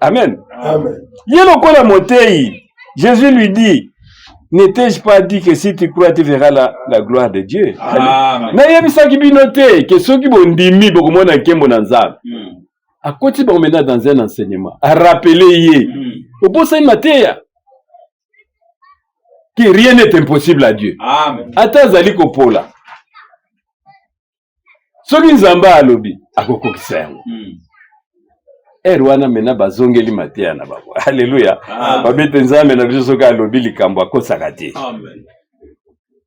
Amen. Amen. Ye lokola motei, Jésus lui dit: ne t'ai-je pas dit que si tu crois, tu verras la gloire de Dieu? Amen. Nayebisaki bino te ke soki bondimi bokomona nkembo na Nzambe? Akoti bango maintenant dans un enseignement, arappeler ye: obosani mateya que rien n'est impossible à Dieu? Amen. Ata azali kopola, soki Nzambe alobi, akokokisa yango. Ere wana mena bazongeli mateya na bango. Alleluya. Amen. Babete Nzambe na biso soki alobi likambo akosaka te. Amen.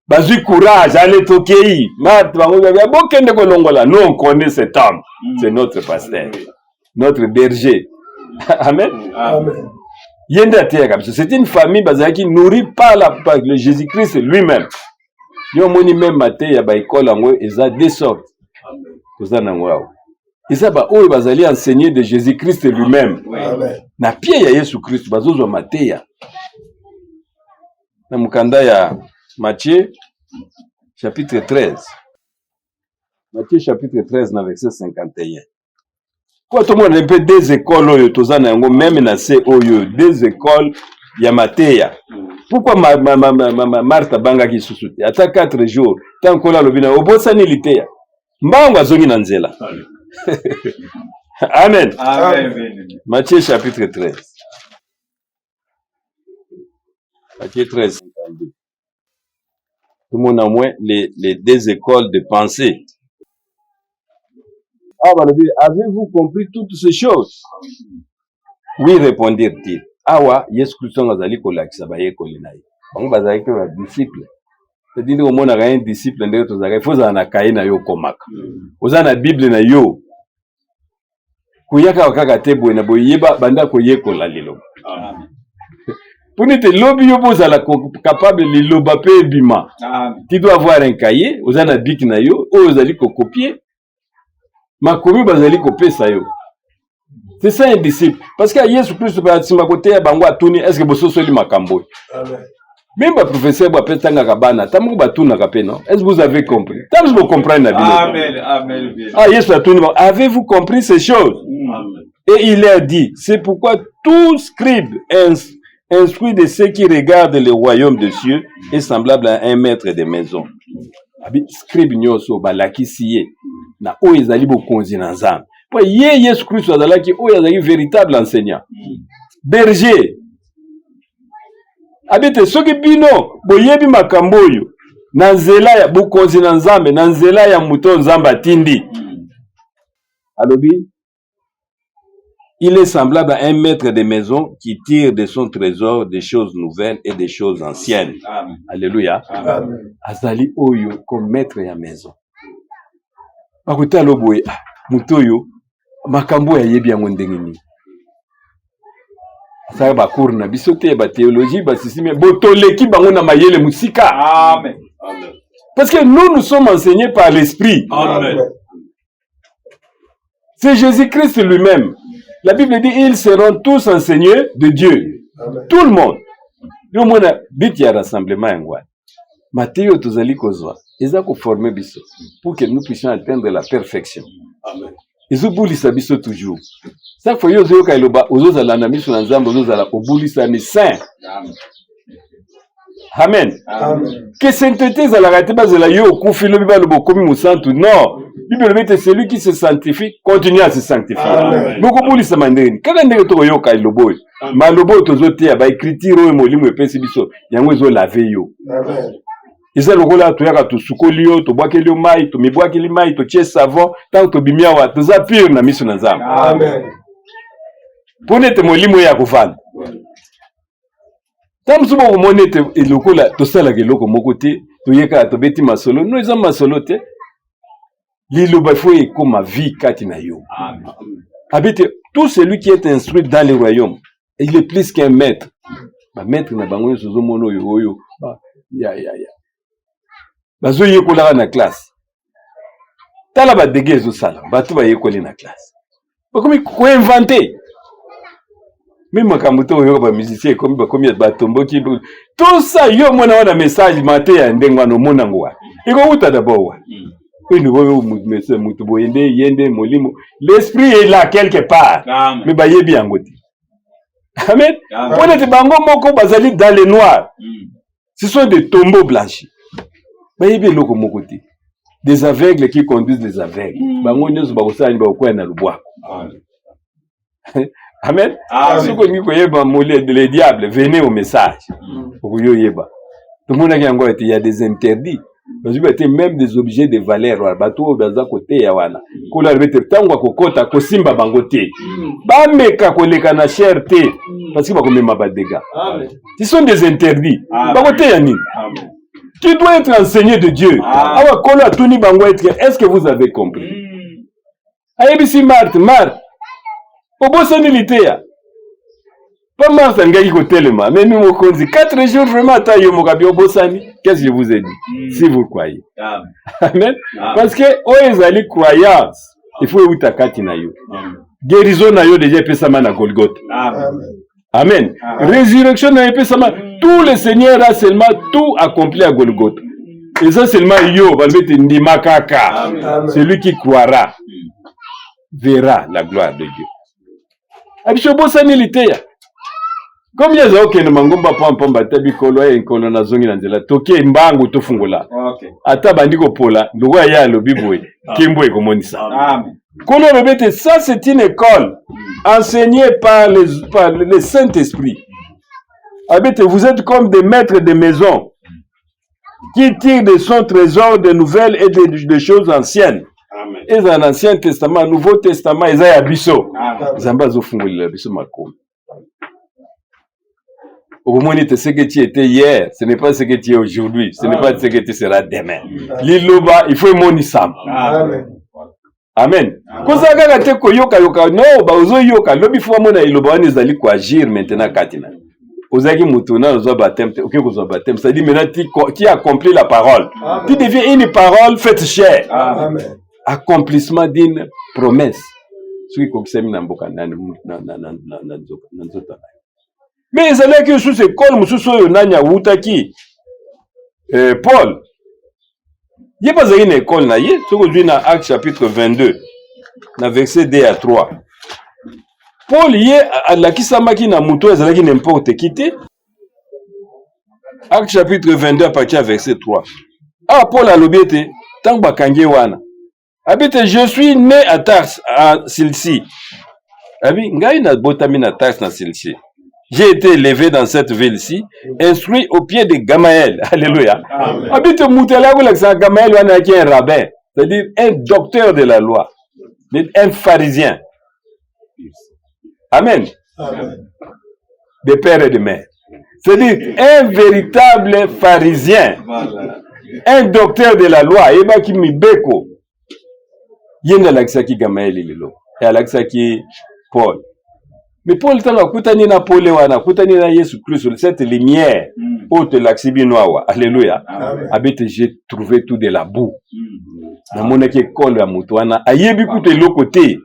Bazwi courage, ale tokei. Marthe, bango babi bokende kolongola. Nous, on connaît cet homme, c'est notre pasteur, notre berger. Amen. Amen. Ye nde ateyaka biso. C'est une famille bazalaki nourri par le Jésus Christ lui-même. Yo omoni même mateya ya baekole yango eza deux sortes. Toza nango awa, eza baoyo bazali enseigné de Jésus Christ lui-même. Amen. Na pied ya Yesu Kristo bazozwa mateya. Na mokanda ya Matthieu chapitre 13, Matthieu chapitre 13 na verset 51. Po tomona mpe deux écoles oyo toza na yango meme na se oyo deux écoles ya mateya. Pourquoi ma, ma, ma, ma, ma, ma Marthe abangaki lisusu te ata 4 jours ntango Nkolo alobi na obosani liteya mbangu azongi na nzela. Amen. Amen. Matthieu chapitre 13. Matthieu 13, 52. Tomona moins les deux écoles de pensée. Ah, balobi, avez-vous compris toutes ces choses? Oui, répondirent-ils. Awa, Yesu Kristo azali kolakisa bayekoli na ye. Bango bazalaki ba disciple. C'est-à-dire ndenge omonaka un disciple ndenge tozalaka, il faut ozala na cahier na yo okomaka. Oza na Bible na yo. Koyaka kaka te boye na boye, yeba banda koyekola liloba. Mpo nete lobi yo bozala capable liloba mpe ebima. Tu dois avoir un cahier, oza na bic na yo, oyo ozali kokopie makomi bazali kopesa yo. C'est ça un disciple. Parce que Yesu Christ nsima koteya bango atuni, est-ce que bososoli makambo oyo? Même ba professeur bo apesangaka bana, ata moko batunaka pe non? Est-ce que vous avez compris? Tant que vous comprenez na bino. Amen, amen. Ah, Yesu atuni bango, avez-vous compris ces choses? Amen. Et il leur dit, c'est pourquoi tout scribe instruit de ceux qui regardent le royaume des cieux est semblable à un maître de maison. Abi scribe nyonso balakisi ye na oyo ezali bokonzi na Nzambe. Po ye Yesu Kristo azalaki oyo azalaki véritable enseignant. Berger. Abi te soki bino boyebi makambo oyo na nzela ya bokonzi na Nzambe, na nzela ya moto Nzambe atindi. Alobi, il est semblable à un maître de maison qui tire de son trésor des choses nouvelles et des choses anciennes. Amen. Alléluia. Amen. Azali oyo comme maître ya maison. Bakotala boye, ah, moto oyo makambo oyo ayebi yango ndenge nini? Asala ba cours na biso te, ba théologie, ba sisi, mais botoleki bango na mayele mosika. Amen. Parce que nous, nous sommes enseignés par l'Esprit. Amen. C'est Jésus-Christ lui-même. La Bible dit, ils seront tous enseignés de Dieu. Amen. Tout le monde. Yo mona but ya rassemblement yango wana. Mateyo tozali kozwa eza koformer biso pour que nous puissions atteindre la perfection. Amen. Ezobulisa biso toujours. Chaque fois yo ozoyoka eloba ozozala na miso na Nzambe, ozozala obulisami saint. Amen. Amen. Amen. Que sainteté ezalaka te bazela yo okufi lobi baloba okomi mosantu. Non. Bible elobi ete celui qui se sanctifie continue à se sanctifier. Amen. Bokobulisama ndenge nini? Kaka ndenge tokoyoka eloba oyo. Maloba oyo tozoteya ba écriture oyo molimo epesi biso yango ezolave yo. Amen. Eza lokola toyaka tosukoli yo, tobwakeli yo mai, tomibwakeli mai, totie savon, ntango tobimi awa toza pure na miso na Nzambe. Amen. Mpo ete molimo oyo akovanda. Ntango mosusu bokomona ete lokola tosalaka eloko moko te, toyekaka tobeti masolo. No, eza masolo te. Liloba faut ekoma vie kati na yo. Amen. Abete, tout celui qui est instruit dans le royaume, il est plus qu'un maître. Ba maître na bango nyonso ozomona oyo oyo ba, ya ya ya. Bazoyekolaka na classe. Tala ba dégâts ezosala, bato bayekoli na classe. Bakomi koinventer. Même makambo to oyoka ba musicien ekomi bakomi batomboki tout ça yo mona wana message mateya ndenge wana omona yango wana ekowuta d'abord wana. Oyo oyo mutu boye nde ye nde molimo, l'esprit est là quelque part. Amen. Mais bayebi yango te. Amen. Amen. Mpo nete bango moko bazali dans le noir. Ce sont des tombeaux blanchis. Bayebi eloko moko te. Des aveugles qui conduisent les aveugles. Bango nyonso bakosala nini? Bakokwea na lubwaku. Amen. Amen. Amen. Soki olingi koyeba mole le diable, venez au message. Okoki oyeba. Tomonaki yango ete ya des interdits. Bazwi ba te même des objets de valeur wana bato oyo baza koteya wana. Nkolo alobi ete ntango akokota kosimba bango te. Bameka koleka na chair te parce que bakomema ba dégâts. Amen. Ce sont des interdits. Amen. Bakoteya nini? Amen. Tu dois être enseigné de Dieu. Amen. Awa Nkolo atuni bango ete est-ce que vous avez compris? Ayebisi Marthe, Marthe, obosani liteya. Pa Marthe alingaki kotelema, mais mi mokonzi 4 jours vraiment ata yo mokabi obosani. Qu'est-ce que je vous ai dit? Si vous croyez. Amen. Amen. Amen. Parce que oyo ezali croyance, il faut euta kati na yo. Amen. Guérison na yo déjà epesama na Golgotha. Amen. Amen. Amen. Amen. Résurrection na yo epesama. Tout le Seigneur a seulement tout accompli à Golgotha. Eza seulement yo balobi ete ndima kaka. Celui qui croira verra la gloire de Dieu. Abiso obosani liteya. Comme ye azali kokende mangomba pampamba te bikolo ye nkolo nazongi na nzela toke mbangu tofungola. Ata bandi kopola lokola ye alobi boye nkembo ekomonisa. Nkolo alobi ete ça c'est une école enseignée par le Saint-Esprit. Alobi ete vous êtes comme des maîtres de maison qui tirent de son trésor des nouvelles et des choses anciennes. Ezala na Ancien Testament, Nouveau Testament, eza ya biso. Nzambe azofungolela biso makomi. Okomoni ete ce que tu étais hier, ce n'est pas ce que tu es aujourd'hui, ce n'est pas ce que tu seras demain. Liloba, il faut emonisama. Amen. Amen. Kozala kaka te koyokayoka, no, baozoyoka lobi fo bamona liloba wana ezali koagir maintenant kati na ozalaki moto na ozwa baptême te, okoki kozwa baptême, c'est-à-dire maintenant tu accomplis la parole. Amen. Tu deviens une parole faite chair. Amen. Accomplissement d'une promesse. Soki ekokisami na mboka nani na nzoto na yo. Mais ezalaki lisusu ekole mosusu oyo nani awutaki, Paul ye mpe azalaki na ekole na ye. Soki ozwi na Acte chapitre 22 na verset 2 à 3, Paul ye alakisamaki na moto oyo azalaki n'importe qui te. Acte chapitre 22 à partir ya verset 3, awa Paul alobi ete ntango bakangi ye wana, abi ete je suis né à Tarse en Cilicie. Abi ngai nabotami na Tarse na Cilicie. J'ai été élevé dans cette ville-ci, instruit au pied de Gamaël. Alléluia. Abi te moto alaki kolakisa Gamaël wana ayaki un rabbin, c'est-à-dire un docteur de la loi, un pharisien. Amen. Amen. De père et de mère. C'est-à-dire un véritable pharisien. Voilà. Un docteur de la loi, ayebaki mibeko. Ye nde alakisaki Gamaël lelo. E alakisaki Paul. Mais Paul ntango akutani na pole wana, akutani na Yesu Christ, cette lumière oyo tolakisi bino awa. Alléluia. Amen. Abete j'ai trouvé tout de la boue. Namonaki ekole ya moto wana, ayebi kutu eloko te.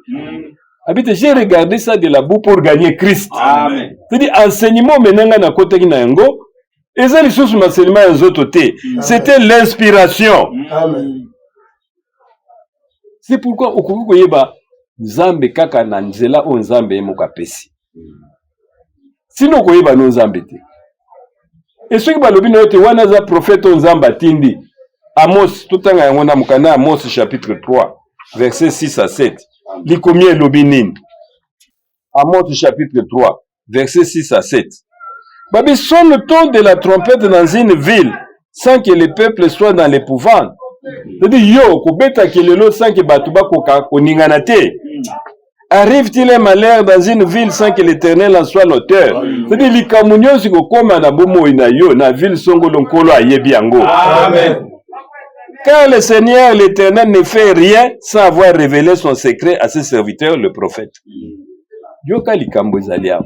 Abete j'ai regardé ça de la boue pour gagner Christ. Amen. C'est-à-dire enseignement maintenant nga nakotaki na yango eza lisusu maselema ya nzoto te. C'était l'inspiration. Amen. C'est pourquoi okoki koyeba Nzambe kaka na nzela oyo Nzambe ye moko apesi. Sino okoyeba no Nzambe te. E soki balobi na yo te wana aza prophète oyo Nzambe atindi. Amos, totanga yango na mokanda Amos chapitre 3 verset 6 à 7. Likomi elobi nini? Amos chapitre 3 verset 6 à 7. Babi sonne-t-on de la trompette dans une ville sans que le peuple soit dans l'épouvante? C'est-à-dire yo kobeta kelelo sans que bato bakoka koningana te. Arrive-t-il un malheur dans une ville sans que l'Éternel en soit l'auteur? C'est-à-dire likambo nyonso kokoma na bomoi na yo na ville songolo, nkolo ayebi yango. Amen. Car le Seigneur l'Éternel ne fait rien sans avoir révélé son secret à ses serviteurs, le prophète. Yoka likambo ezali awa.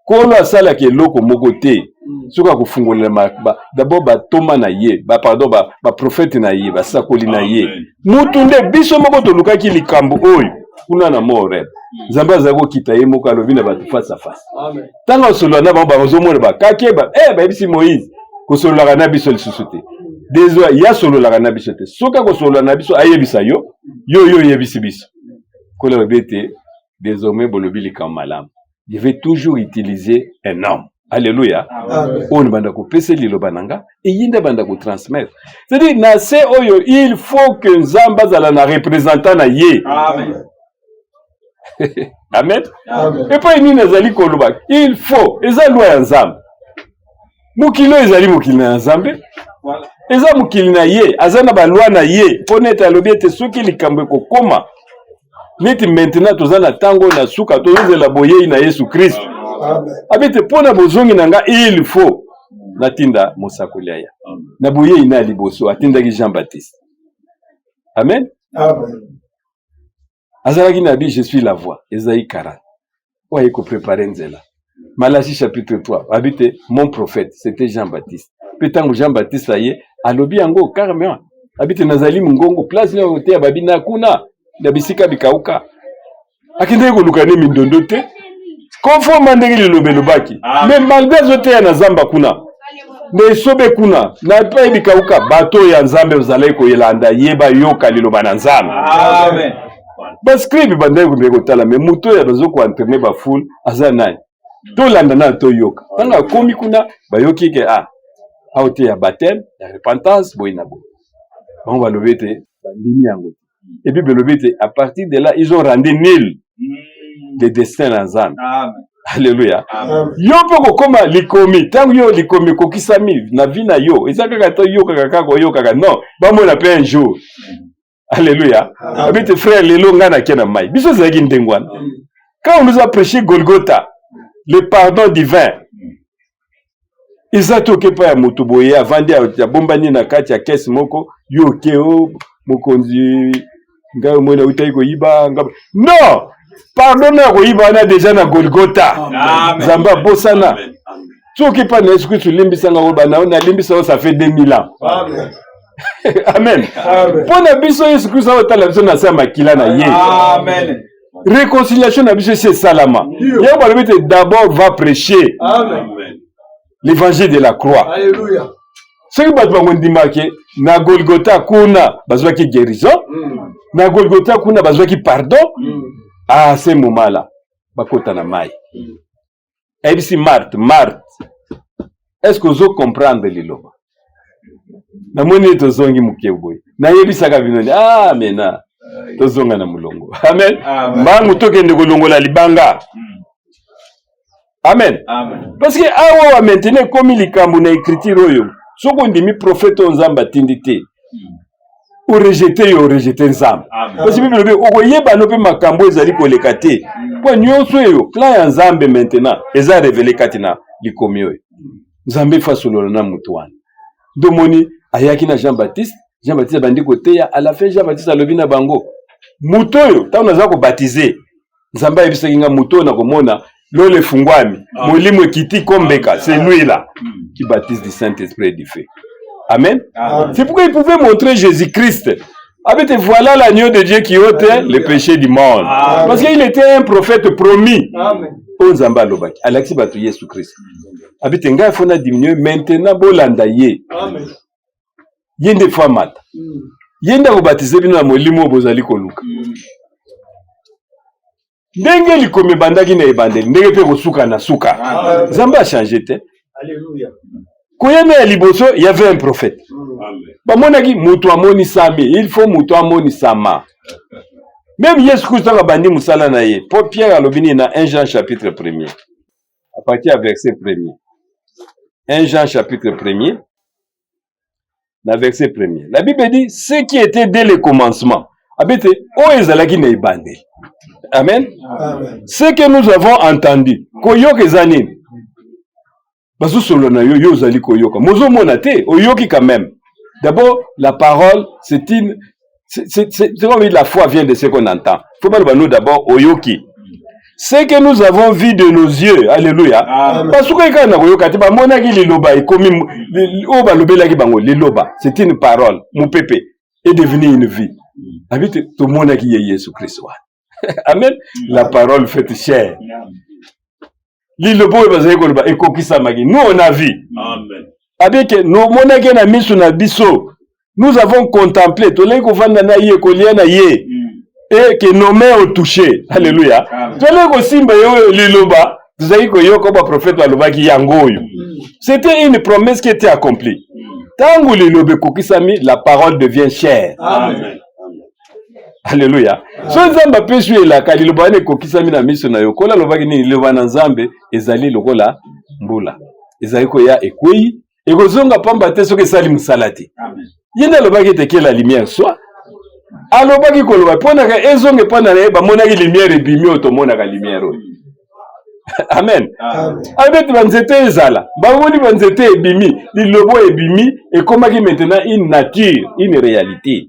Nkolo asalaka eloko moko te soki akofungolela d'abord batoma na ye, ba pardon, baprofete na ye, basakoli na ye. Mutu nde biso moko tolukaki likambo oyo kuna na mont Horeb. Nzambe azali kokita ye moko, alobi na bato face à face. Ntango asolola na bango, bazomona bakake ba, bayebisi Moïse kosololaka na biso lisusu te. Désolé, ye asololaka na biso te. Soki akosolola na biso, ayebisa yo, yo yo oyebisi biso. Nkolo alobi ete désormais bolobi likambo malamu. Je vais toujours utiliser un homme. Alléluia. Oyo banda kopesa liloba na nga, eye nde banda kotransmettre. C'est-à-dire na se oyo il faut que Nzambe azala na représentant na ye. Amen. Amen. Amen. Epai nini azali koloba il faut eza loi ya Nzambe. Mokili oyo ezali mokili na ya Nzambe. Voilà. Eza mokili na ye, aza na baloi na ye. Mpo neti alobi ete soki likambo ekokoma neti maintenant toza na ntango na suka, tozozela boyei na Yesu Kristo. Amen. Abi ete mpo na bozongi na nga il faut natinda mosakoli aya. Na boyei na ya liboso atindaki Jean Baptiste. Amen. Amen. Azalaki na bi je suis la voix, Esaïe 40, oyo aye koprépare nzela. Malachie chapitre 3 abi te mon prophète c'était Jean Baptiste. Mpe ntango Jean Baptiste aye, alobi yango carrément, abi te nazali mongongo place nini oteya babi na kuna na bisika bikauka. Akendeki koluka ne mindondo te, conforme ndenge liloba elobaki. Mais malgré azoteya na zamba kuna, Na esobe kuna, na epai bikauka, bato oyo ya Nzambe bazalaki koyelanda ye, bayoka liloba na Nzambe. Amen. Bascribe bandaki komeka kotala, me moto oyo bazo koentraîner bafoule aza nani? Tolanda nani, toyoka. Ntango akomi kuna, bayoki ke ah, awa te ya baptême ya repentance, boye na boye. Bango balobi ete bandimi yango te. Et puis balobi ete à partir de là, ils ont rendu nul le destin na Nzambe. Amen. Alléluia. Amen. Yo mpe kokóma likomi, ntango yo likomi ekokisami na vie na yo, eza kaka to oyokaka, kaka oyokaka, non, bamona mpe un jour. Alléluia. Abi te, frère, lelo ngai nake na mai. Biso ezalaki ndenge wana. Quand on nous a prêché Golgotha, le pardon divin, eza te oke epai ya moto boye, avandi, abombani na kati ya kese moko, yo oke o mokonzi, ngai omoni autaki koyiba ngai. Non, pardon ya koyiba wana déjà na Golgotha. Amen. Nzambe abosana. Soki epai na Yesu Kristu, limbisanga, oyo bana nalimbisa oyo, ça fait 2000 ans. Amen. Amen. Amen. Mpo na biso, Yesu Kristu aotala biso na se ya makila na ye. Amen. Réconciliation na biso esi esalama. Ye balobi te, d'abord va prêcher Amen. l'évangile de la croix. Alléluia. Soki bato bango ndimaki na Golgotha kuna bazwaki guérison, na Golgotha kuna bazwaki pardon, à ce moment là bakota na mai. Ayebisi Marthe: Marthe, est ce que ozo comprendre liloba? Namoni ete tozongi moke boye, nayebisaka bino ni ah, mena tozonga na molongo. Amen. Amen. Mbangu tokende kolongola libanga. Amen. Amen. Parce que awa maintenant ekomi likambo na écriture oyo, soki ondimi prophète oyo Nzambe atindi te, orejeter yo, orejeter Nzambe. Amen. Parce que Bible elobi okoyeba no mpe makambo ezali koleka te, mpo nyonso oyo plan ya Nzambe maintenant eza révélé kati na likomi oyo. Nzambe efa solola na motu wana. Ndomoni ayaki na Jean Baptiste. Jean Baptiste abandi koteya. À la fin, Jean Baptiste alobi na bango: moto oyo, ntango naza kobaptiser, Nzambe ayebisaki nga, moto oyo nakomona lolo efungwami, molimo ekiti kombeka, c'est lui là qui baptise du Saint-Esprit et du feu. Amen. Amen. C'est pourquoi il pouvait montrer Jésus-Christ. Ah, mais voilà l'agneau de Dieu qui ôte le péché du monde. Amen. Parce qu'il était un prophète promis. Amen. Oyo Nzambe alobaki, alakisi bato Yesu Christ. Abi te, ngai faut na diminuer, maintenant bolanda ye. Amen. Ye nde faut amata. Ye nde akobatize bino na molimo oyo bozali koluka. Ndenge likomi ebandaki na ebandeli, ndenge mpe kosuka na suka. Amen. Nzambe achanger te. Alléluia. Koyeba ya liboso, y avait un prophète. Bamonaki moto amonisami, il faut moto amonisama. Même Yesu Kristo, ntango abandi mosala na ye, mpo Pierre alobi nini na 1 Jean chapitre 1er, à partir ya verset 1er? 1 Jean chapitre 1er na verset 1er, la Bible dit: ce qui était dès le commencement, abete oyo ezalaki na ebandeli. Amen. Amen. Ce que nous avons entendu, koyoka eza nini? Bazosolola na yo, yo ozali koyoka, mozomona te, oyoki quand même. D'abord, la parole, c'est une c'est comme la foi vient de ce qu'on entend. Faut baloba nous d'abord oyoki. Ce que nous avons vu de nos yeux. Alléluia. Amen. Basuki kaka na koyoka te, bamonaki liloba ekomi oyo balobelaki bango. Liloba, c'est une parole, mopepe, est devenu une vie. Abi te, tomonaki ye Yesu Kristo wana. Amen. La parole faite chair. Liloba oyo bazali koloba ekokisamaki. Nous, on a vu. Amen. Abeke nomonaki na miso na biso, nous avons contemplé, toleki kovanda na ye, kolia na ye, et que nos mains ont touché. Alléluia. Amen. Toleki kosimba ye oyo liloba tozalaki koyoka, baprofete balobaki yango oyo. C'était une promesse qui était accomplie. Ntango liloba ekokisami, la parole devient chair. Amen. Alléluia. So Nzambe apesi yo elaka, liloba wana ekokisami na miso na yo. Kola alobaki nini? Liloba na Nzambe ezali lokola mbula, ezali koya, ekwei, ekozonga pamba te soki esali mosala te. Amen. Ye nde alobaki ete que la lumière soit. Alobaki koloba mponaka ezonga epai na ye, bamonaki lumière ebimi, oyo tomonaka lumière oyo. Amen. Amen. Alobi ete banzete ezala, bamoni banzete ebimi. Liloba oyo ebimi ekomaki maintenant une nature, une réalité.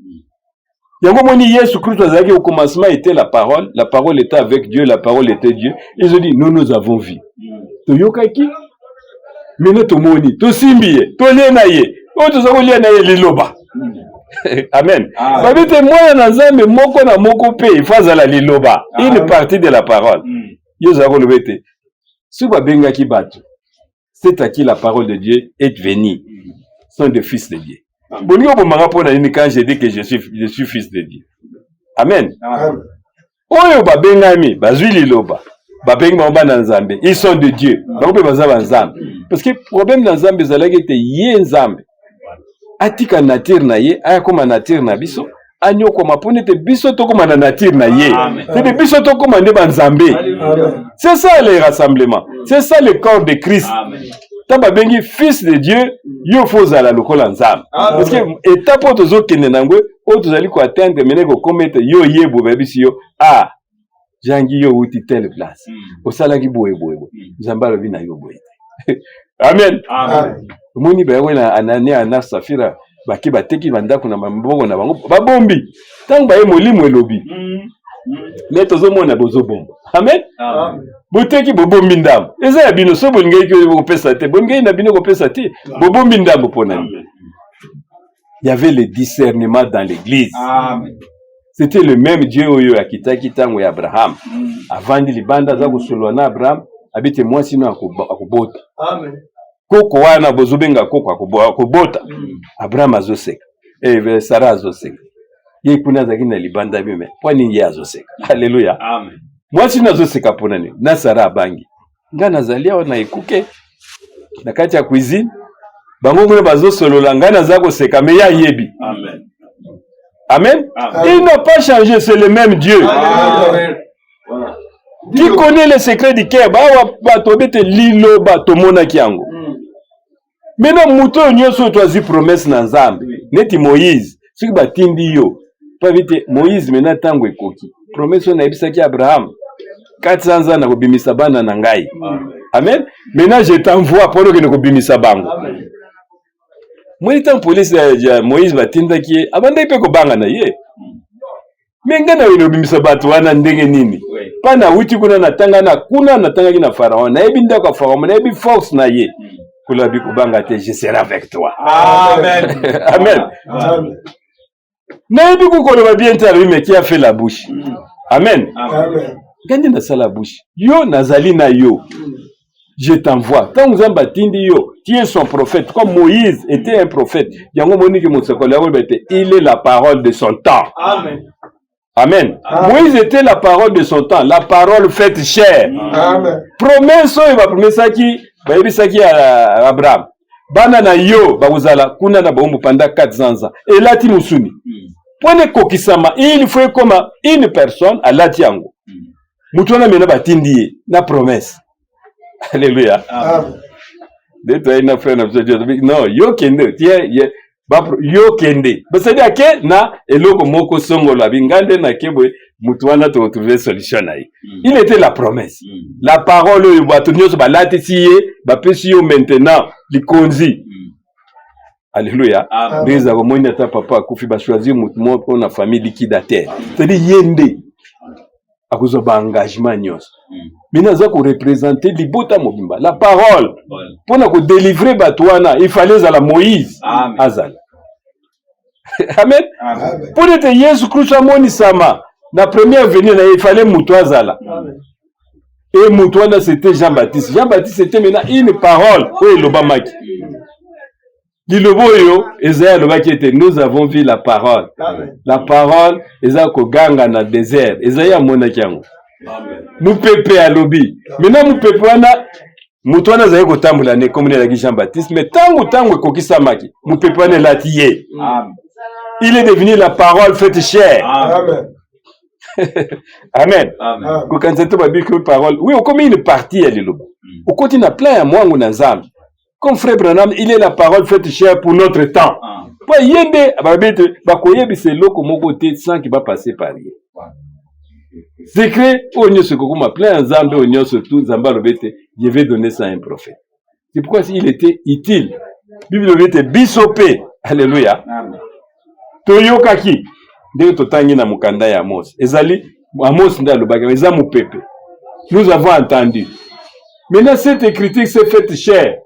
Yango moni Yesu Kristo azalaki: au commencement était la parole, la parole était avec Dieu, la parole était Dieu. Ils ont dit: nous, nous avons vu, toyokaki, maintenant tomoni, tosimbi ye, tolie na ye, oyo toza kolia na ye liloba. Amen. Amen. Babi te, mwana na Nzambe moko na moko mpe il faut azala liloba, une Amen. partie de la parole. Yo ozala koloba ete soki babengaki bato C'est à qui la parole de Dieu est venue sont des fils de Dieu. Bolingi obomaka mpo na nini quand je dis que je suis fils de Dieu? Amen. Amen. Oyo babengami bazwi liloba, babengi bango bana Nzambe, ils sont de Dieu, bango mpe baza banzambe. Parce que problème na Nzambe ezalaki ete ye Nzambe atika nature na ye aya koma nature na biso, anyokwama mpo nete biso tokóma na nature na ye, tete biso tokóma nde banzambe. C'est ça le rassemblement, c'est ça le corps de Christ. Ntango babengi fils de Dieu, yo fo ozala lokola Nzambe, parce que étape oyo tozokende nango, oyo tozali koatteindre mene, kokóma ete yo yebo bayebisi yo: ah, Jangi, yo outi telle place, osalaki boye boye boye, Nzambe alobi na yo boye te. Amen. Omoni, bayango na Anania na Safira bake bateki bandako na maboko na bango, babombi. Ntango baye, molimo elobi me tozomona bozobomba. Amen. Boteki, bobombi ndambo, eza ya bino. So bolingaki kopesa te, bolingaki na bino kopesa te, bobombi ndambo mpo na nini? Il y avait le discernement dans l'église. C'était le même Dieu oyo akitaki ntango ya Abraham, avandi libanda, aza kosolola na Abraham, abi te mwasi no akobota. Koko wana bozobenga koko akobota. Abraham azoseka, eh, Sara azoseka, ye kuna azalaki na libanda bime. Mpo nini ye azoseka? Alleluya. Mwasi no azoseka mpona nini? Na Sara abangi: ngai nazali awa na ekuke na kati ya cuisine, bango kuna bazosolola, ngai naza koseka, me ye ayebi. Amen. Amen. Amen. Il n'a pas changé, c'est le même Dieu. Amen. Voilà. Qui connaît le secret du cœur. Bawa bato bete liloba tomonaki yango. Maintenant, moto oyo nyonso oyo twazwi promesse na Nzambe, neti Moïse, soki batindi yo mpo te Moïse, maintenant ntango ekoki, promesse oyo nayebisaki Abraham, 400 ans na kobimisa bana na ngai. Amen. Maintenant je t'envoie mpo okende kobimisa bango. Moni, ntango polise ya Moïse batindaki ye, abandaki mpe kobanga na ye: me ngai na obimisa bato wana ndenge nini? Mpa nawuti kuna, natanga na kuna, natangaki na Pharaon, nayebi ndako ya Pharaon, nayebi force na ye. Kolobi: kobanga te, je serai avec toi. Amen. Amen. Amen. Nayebi kokoloba bien te. Alobi: mais qui a fait la bouche? Amen. Amen. Ngai nde nasala bouche? Yo, nazali na yo, je t'envoie. Ntango Nzambe atindi yo, tu es son prophète, comme Moïse était un prophète. Yango moniki mosakoli yango ete il est la parole de son temps. Amen. Amen. Amen. Moïse était la parole de son temps, la parole faite chair. Amen. Promesse oyo bapromesaki, bayebisaki ya Abraham, bana na yo bakozala kuna na bawumbu pendant 400 ans, elati mosuni. Mpona ekokisama, il faut ekoma une personne alati yango. Motu wana mena batindi ye na promesse. Alléluia. Amen. Nde toyai na frère na biso Dieu, non, yo kende tie ye yo kende, c'est-à-dire ake na eloko moko songolo, abi nga nde nake boye, motu wana tokotrouve solution na ye. Il était la promesse, la parole oyo bato nyonso balatisi ye, bapesi yo maintenant likonzi. Alléluia. Nde ezala komoni ata papa akufi, bachoisir motu moko mpona famille, liquidateur, c'est-à-dire ye nde akozwa baengagement nyonso. Maintenant aza koreprésente libota mobimba, la parole. Mpona kodélivre bato wana, il fallait ezala Moïse. Amen. Azala. Amen. Amen. Mpo ete Yesu Kristo amonisama na première venue na ye, il fallait moto azala. Amen. Et moto wana, c'était Jean-Baptiste. Jean-Baptiste, c'était maintenant une parole oyo elobamaki, liloba oyo Esaïe alobaki ete nous avons vu la parole. Amen. La parole eza koganga na désert. Esaïe amonaki yango. Amen. Mopepe alobi. Maintenant mopepe wana, moto wana azali kotambola ne komona ezalaki Jean Baptiste. Mais ntango ekokisamaki, mopepe wana elati ye. Amen. Il est devenu la parole faite chair. Amen. Amen. Amen. Amen. Kokanisa te babiki parole, oui, okomi une partie ya liloba, okoti na plein ya mwangu na Nzambe. Comme frère Branham, il est la parole faite chair pour notre temps. Amen. Mpo ye nde balobi ete bakoyebisa eloko moko te sans que bapasse par ye. Secret oyo nyonso ekokoma plein ya Nzambe, oyo nyonso tu Nzambe alobi ete je vais donner ça à un prophète. C'est pourquoi il était utile. Bible elobi ete biso mpe, alléluia, Amen. toyokaki ndenge totangi na mokanda ya Amos. Ezali Amos nde alobaki, eza mopepe. Nous avons entendu. Maintenant cette écriture s'est faite chair.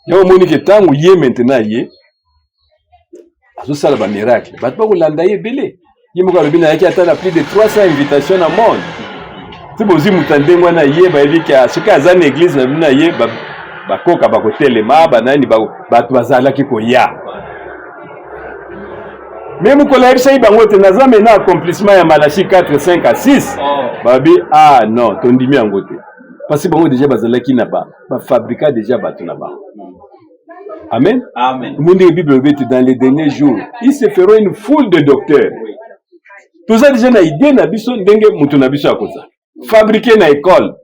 Yango omoni ke ntango ye maintenant ye azosala bamiracle, bato bakolanda ye ebele. Ye moko alobi: nayaki ata na plus de 300 invitation na monde. Ti bozwi moto ya ndenge wana, ye bayebi ke soki aza na église na bino na ye Bakoka bakotelema, banani bato bazalaki koya. Me mokolo ayebisaki bango te naza mena accomplissement ya Malachie 4, 5 à 6. Babi ah non, tondimi yango te. Parce que bango déjà bazalaki na ba bafabrika déjà bato na bango. Amen. Amen. Monde Bible elobi ete dans les derniers jours, ils se feront une foule de docteurs. Toza déjà na idée na biso ndenge moto na biso akozala. Fabriqué na école.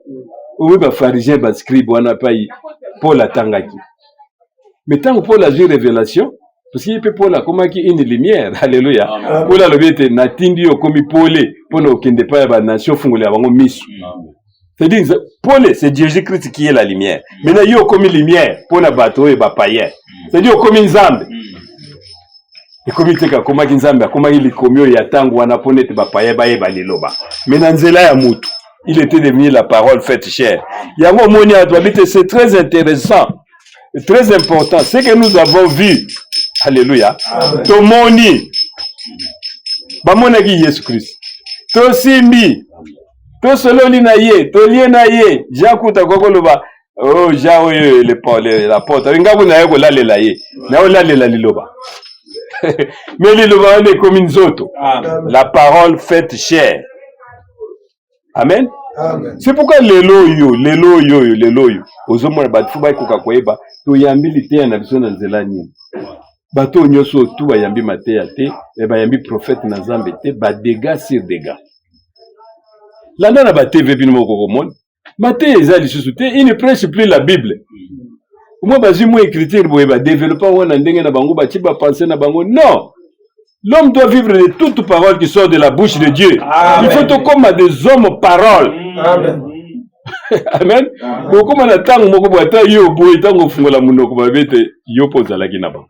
Oyo ba pharisiens, ba scribes wana pai Paul atangaki. Mais ntango Paul azwi révélation, parce que ye mpe Paul akomaki une lumière, alléluia. Amen. Paul alobi ete natindi yo okomi pole mpona okende epai ya banation ofungolela bango miso. C'est-à-dire, pole, c'est Jésus-Christ qui est la lumière. Maintenant, yo okomi lumière mpona bato oyo bapayen. C'est-à-dire okomi Nzambe. Ekomi te akomaki Nzambe, akomaki likomi oyo ya ntango wana mpona ete bapayen bayeba liloba. Mais na nzela ya mutu, il était devenu la parole faite chair. Yango omoni awa babi te c'est très intéressant, très important ce que nous avons vu. Alléluia. Tomoni bamonaki Yesu Christ, tosimbi, tosololi na ye, tolie na ye. Jean kuta kokoloba oh Jean oyo l'apôtre nga kuna ye kolalela ye, na olalela liloba, mais liloba wana ekomi nzoto. Amen. La parole faite chair. Amen. Amen. C'est pourquoi lelo oyo, lelo oyo oyo, lelo oyo ozomona bato fo bakoka koyeba toyambi liteya na biso na nzela nini. Bato oyo nyonso oyo tu bayambi mateya te, bayambi prophète na Nzambe te, badégâts sur dégâts. Landa na batv bino moko komona mateya eza lisusu te. Il ne prêche plus la Bible. Omoi bazwi mwa écriture boye, badéveloppe wana ndenge na bango, batie bapense na bango. Non, l'homme doit vivre de toute parole qui sort de la bouche de Dieu. Amen. Il faut tokóma des hommes parole. Amen. Amen. Bokóma na ntango moko boye, ata yo boye, ntango ofungola monoko, babe te yo mpo ozalaki na bango.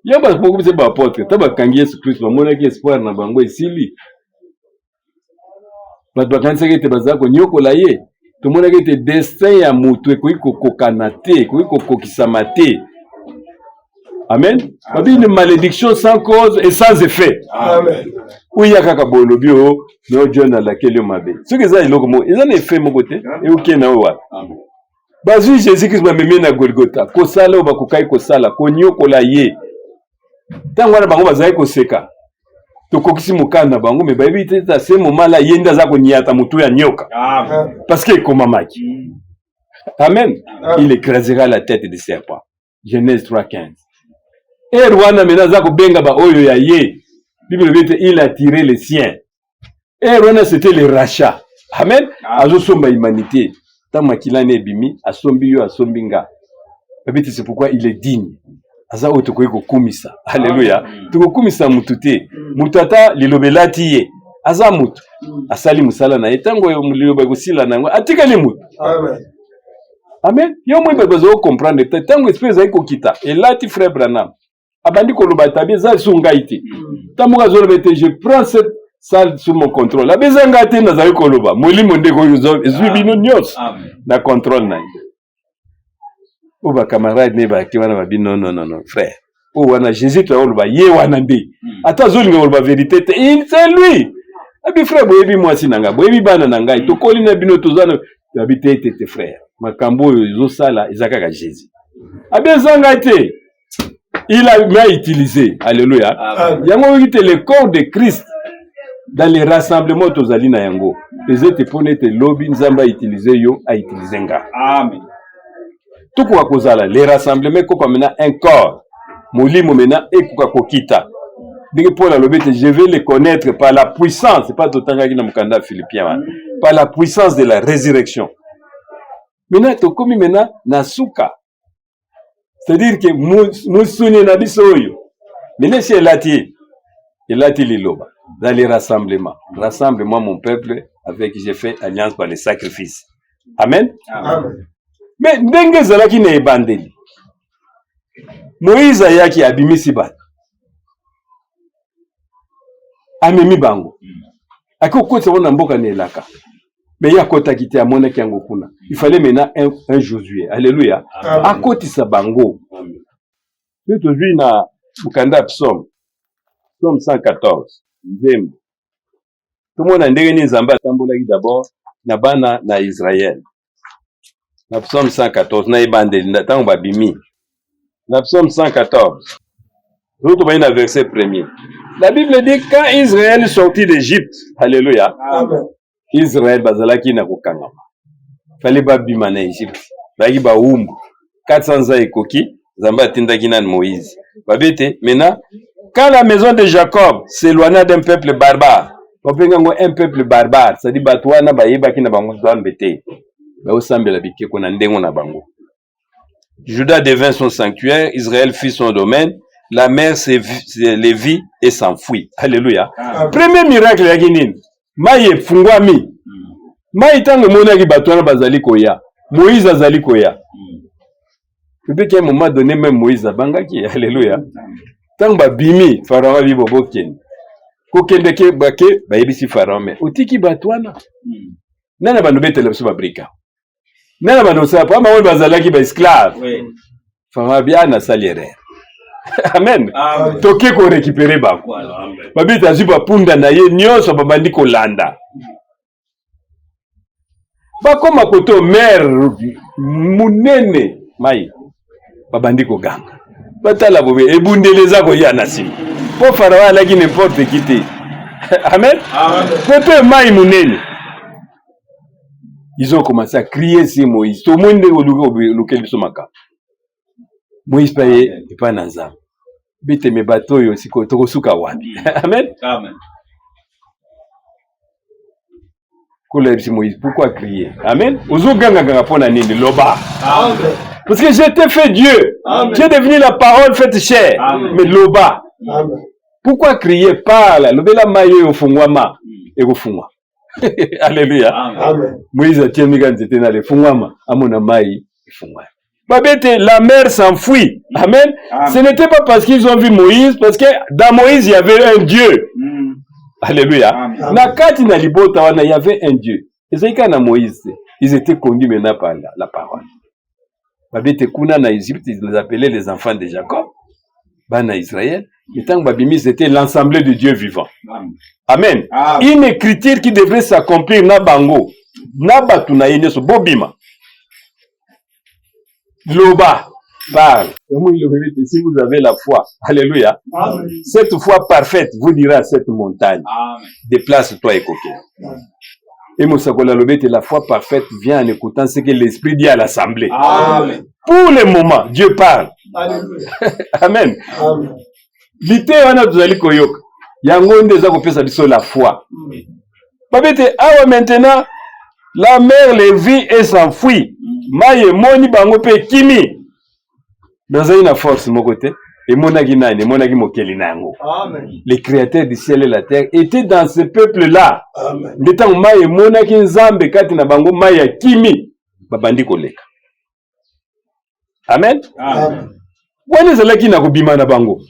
Yo bakomi se baapôtre ta bakangi Yesu Kristo, bamonaki espoir na bango esili. Bato bakanisaki ete bazala konyokola ye. Tomonaki ete destin ya moto ekoki kokokana te, ekoki kokokisama te. Amen. Babi une malédiction sans cause et sans effet. Amen. Oya kaka boye, olobi o no John alakeli yo mabe, soki eza eloko moko eza na effet moko te, eokende na oyo wapi? Bazwi Jésus Christ, bamemi na Golgota, kosala oyo bakokaki kosala, konyokola ye. Ntango wana bango bazalaki koseka, tokokisi mokanda na bango, me bayebi te ete se momala ye nde aza koniata motu ya nyoka. Amen. Parce que ekomamaki. Amen. Il écrasera la tête du serpent, Genèse 3:15. Ere wana mena aza kobenga baoyo ya ye. Bible elobi ete il a tiré les siens. Ere wana c'était le rachat. Amen. Azosomba humanité. Ntango makila ne ebimi, asombi yo, asombi nga. Babi te c'est pourquoi il est digne, aza oyo tokoki kokumisa. Alleluya. Tokokumisa mutu te. Mutu ata liloba elati ye, aza mutu, asali mosala na ye. Ntango liloba ekosila na yango, atikali mutu. Amen. Amen. Yo moi bato bazali kocomprendre te. Ntango esprit ezali kokita, elati frère Branham, abandi koloba tabi eza lisusu ngai te. Ntango moko azoloba ete je prends cette salle sous mon contrôle, abe eza ngai te nazali koloba, molimo ndeko oyo ezwi bino nyonso Amen. na contrôle na ye. Oyo bacamarade ne baki wana babi non, non, non, non, frère, oyo wana Jésus toya koloba ye wana nde ata azolinga koloba vérité te, il c'est lui. Abi frère, boyebi mwasi na ngai, boyebi bana na ngai, tokoli na bino, toza na abi te te te. Frère, makambo oyo ezosala eza kaka Jésus. Abi eza ngai te, il a m'a utilisé. Alléluia. Amen. Yango oyoki te, le corps de Christ dans les rassemblements tozali na yango eza ete mpona ete lobi Nzambe autilize yo, autilize nga. Amen. Tokoka kozala les rassemblements ekoka maintenant un corps. Molimo maintenant ekoka kokita ndenge Paul alobi ete je vais le connaître par la puissance, pas totangaki na mokanda ya Philippien wana, par la puissance de la résurrection. Maintenant tokomi maintenant na suka, c'est-à-dire que mosuni na biso oyo maintenant esi elati, elati liloba dans les rassemblements. Rassemble-moi mon peuple avec qui j'ai fait alliance par les sacrifices. Amen. Amen. Mais ndenge ezalaki na ebandeli, Moïse ayaki, abimisi bato, amemi bango, aki kokotisa bango na mboka na elaka. Mais ye akɔtaki te, amonaki yango kuna. Il fallait maintenant un Josué, alléluia, akotisa bango. Mpe tozwi na mokanda ya psaume, psaume 114, nzembo, tomona ndenge nini Nzambe atambolaki d'abord na bana na Israel. Na psaume 114 na ebandeli na ntango babimi na psaume 114 soki tobandi na verset premier, la Bible dit: quand Israël sortit d'Égypte, alléluia. Amen. Israël bazalaki na kokangama, fallait babima na Égypte, bazalaki bawumbu 400 ans ekoki. Nzambe atindaki nani? Moïse. Babi ete maintenant, quand la maison de Jacob s'éloigna d'un peuple barbare, babenga yango un peuple barbare, c'est-à-dire bato wana bayebaki na bango Nzambe te, baosambela bikeko na ndenge na bango. Juda devint son sanctuaire, Israël fit son domaine, la mer les vit et s'enfuit. Alléluia. Amen. Premier miracle eyaki nini? Mai efungwami. Mai ntango emonaki bato wana bazali koya, Moïse azali koya, epe qu'à un moment donné même Moïse abangaki. Alléluia. Ntango babimi, Pharaon abi bo bokende kokende ke bake bayebisi Pharaon: me otiki bato wana, nani bando betela biso babrika, nani bando osala po bango bazalaki baesclave? Pharaon abi: a nasali erreur. Amen. Amen. Toke korécupérer bango. Babeti azwi bapunda na ye nyonso, babandi kolanda, bakóma koto mer monene, mai babandi koganga, batala bobe ebundeli eza koya na nsima, mpo Farao alaki n'importe qui te. Amen. Amen. Koto mai monene, ils ont commencé à crier sur Moïse: tomoni ndenge oluki olukeli biso makambo. Moïse mpe ye epai na Nzambe biteme bato oyo, sikoyo tokosuka wapi? Amen. Amen. Nkolo ayebisi Moïse: pourquoi crier? Amen. Ozogangaganga mpo na nini? Loba. Amen. Parce que je t'ai fait Dieu. Amen. Tu es devenu la parole faite chair. Amen. Mais loba. Amen. Pourquoi crier? Parle, lobela mai oyo ofungwama, ekofungwa. Alléluia. Amen. Amen. Moïse atiemika nzete na lefungwama, amona mai efungwama. Babete, la mer s'enfuit. Amen. Amen. Ce n'était pas parce qu'ils ont vu Moïse, parce que dans Moïse, il y avait un Dieu. Alléluia. Amen. Na kati na libota wana, il y avait un Dieu. Ezalaki kaka na Moïse te. Ils étaient conduits maintenant par la parole. Babete kuna na Égypte, ils les appelaient les enfants de Jacob, bana Israël. Mais ntango babimi, c'était l'ensemble de Dieu vivant. Amen. Amen. Amen. Une écriture qui devrait s'accomplir na bango, na bato na ye nyonso, bobima. Loba, parle. Si vous avez la foi, alléluia, Amen. cette foi parfaite vous dira à cette montagne: Amen. déplace-toi et coquin. Et mosakoli alobi ete la foi parfaite vient en écoutant ce que l'Esprit dit à l'assemblée. Amen. Pour le moment, Dieu parle. Alléluia. Amen. Amen. Liteya wana tozali koyoka yango nde eza kopesa biso la foi. Babete awa maintenant, la mer les vit et s'enfuit. Mai emoni bango mpe ekimi. Bazali na force moko te. Emonaki nani? Emonaki mokeli na yango. Amen. Le créateur du ciel et la terre était dans ce peuple là. Amen. Nde ntango mai emonaki Nzambe kati na bango, mai ya kimi, babandi koleka. Amen. Amen. Wana ezalaki na kobima na bango.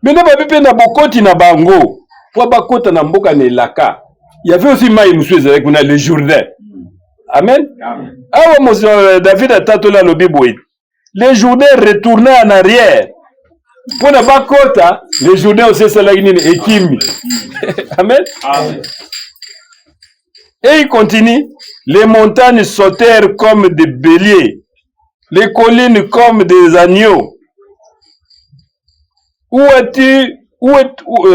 Mena babi mpe na bokoti na bango mpo bakota na mboka na elaka, y avait aussi mai mosusu ezalaki kuna, le Jourdain. Amen. Amen. Awa David atatoli, alobi boye: le Jourdain retourna en arrière mpona bakota. Le Jourdain aussi esalaki nini? Ekimi. Amen. Amen. Et il continue: les montagnes sautèrent comme des béliers, les collines comme des agneaux. Où es-tu, où est, où,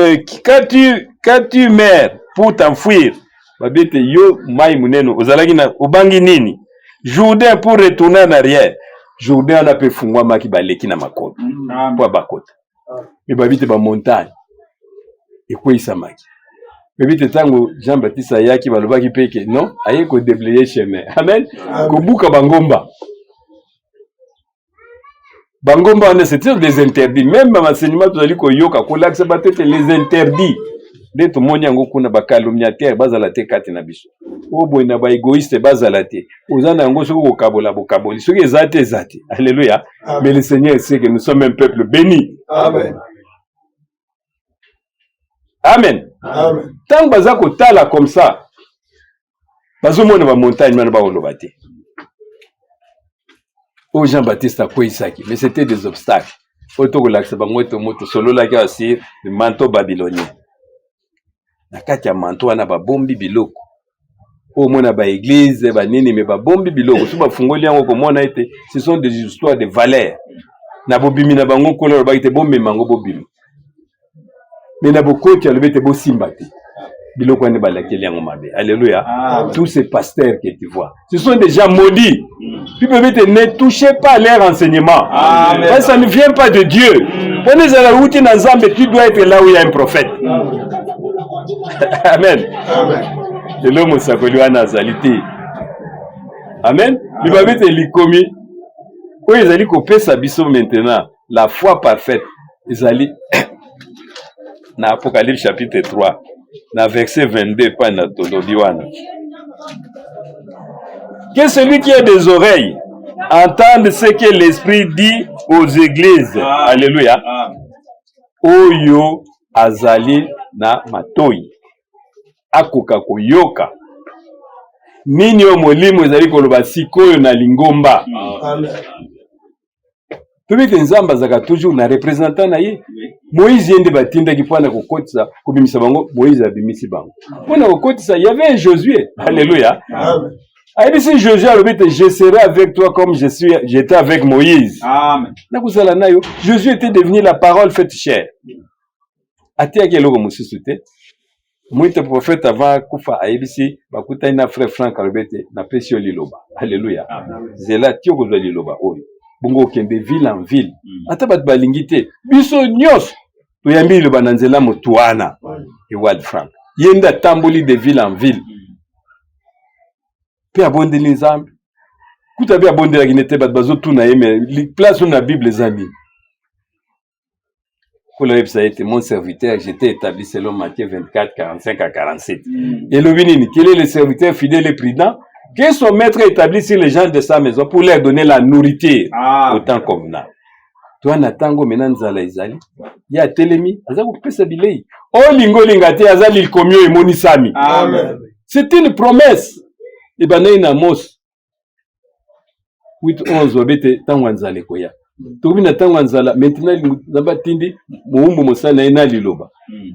qu'as-tu, mer, pour t'enfuir? Babete yo mai monene ozalaki na obangi nini? Jourdain, pour retourner en arrière. Jourdain wana mpe efungwamaki, baleki na makolo Amen. mpo bakota. Me babi te bamontagne ekweyisamaki. Babi te ntango Jean Baptiste ayaki, balobaki mpe ke non, aye kodéblayer chemin. Amen. Amen. Kobuka bangomba, bangomba wana, c'est des interdits. Même baenseignement tozali koyoka kolakisa bato ete les interdits nde tomoni yango kuna. Bacalomniateur bazala te kati na biso, oyo boye na baégoïste bazala te. Oza na yango, soki kokabola bokaboli, soki eza te, eza te. Alléluia. Mais le Seigneur sait que nous sommes un peuple béni. Amen. Amen. Amen. Ntango baza kotala comme ça, bazomona bamontagne wana, bakoloba te oyo Jean Baptiste akweyisaki, mais c'était des obstacles oyo tokolakisa bango ete moto tosololaki awa sur le manteau babylonien. Na kati ya manteau wana babombi biloko. Omona ba église ba nini me babombi biloko so bafungoli yango komona ete ce sont des histoires de valeur. Na bobimi na bango Nkolo alobaki te bomema yango bobima, me na bokoti alobi ete bosimba te biloko wana balakeli yango mabe. Alléluia. Tous ces pasteurs que tu vois, ce sont des gens maudits. Bible elobi ete ne touchez pas leur enseignement. Amen. Parce que ça ne vient pas de Dieu. Mpona ezala euti na Nzambe, tu dois être là où il y a un prophète. Amen. Lelo mosakoli wana azali te. Amen. Libabi ete likomi oyo ezali kopesa biso maintenant la foi parfaite ezali na Apocalypse chapitre 3 na verset 22 epai na tolobi wana. Que celui qui a des oreilles entende ce que l'Esprit dit aux églises. Alléluia. Oyo azali na matoi akoka koyoka nini oyo molimo ezali koloba sikoyo na lingomba. Amen. Toyebi ete Nzambe azalaka toujours na représentant na ye. Moïse ye nde batindaki mpo na kokotisa kobimisa bango. Moïse abimisi bango mpo na kokotisa. Il y avait un Josué. Alléluia. Amen. Ayebisi Josué, alobi ete je serai avec toi comme je suis j'étais avec Moïse. Amen. Nakozala na yo. Josué était devenu la parole faite chair. Ateyaki eloko mosusu te. Moi te prophète avant akufa ayebisi bakutani na frère Frank, alobi ete napesi yo liloba. Alléluia. Zela ti okozwa liloba oyo, bongo okende ville en ville. Ata bato balingi te, biso nyonso toyambi liloba na nzela motu wana Ewald Frank. Ye nde atamboli de ville en ville mpe abondeli Nzambe. Kuta mpe abondelaki nde te, bato bazotuna ye me place oyo na Bible eza nini. Nkolo ayebisa ye ete mon serviteur, je t'ai établi selon Matthieu 24 45 à 47. Elobi nini? Quel est le serviteur fidèle et prudent que son maître a établi sur les gens de sa maison pour leur donner la nourriture au temps convenable? Toa na ntango mena nzala ezali, ye atelemi aza kopesa bilei. Olinga olinga te, aza likomi oyo emonisami. Amen. C'est une promesse ebandaki na Amos 8 11, babe te ntango ya nzala ekoya. Tokomi na ntango ya nzala maintenant. Nzambe atindi mowumbu mosali na ye na liloba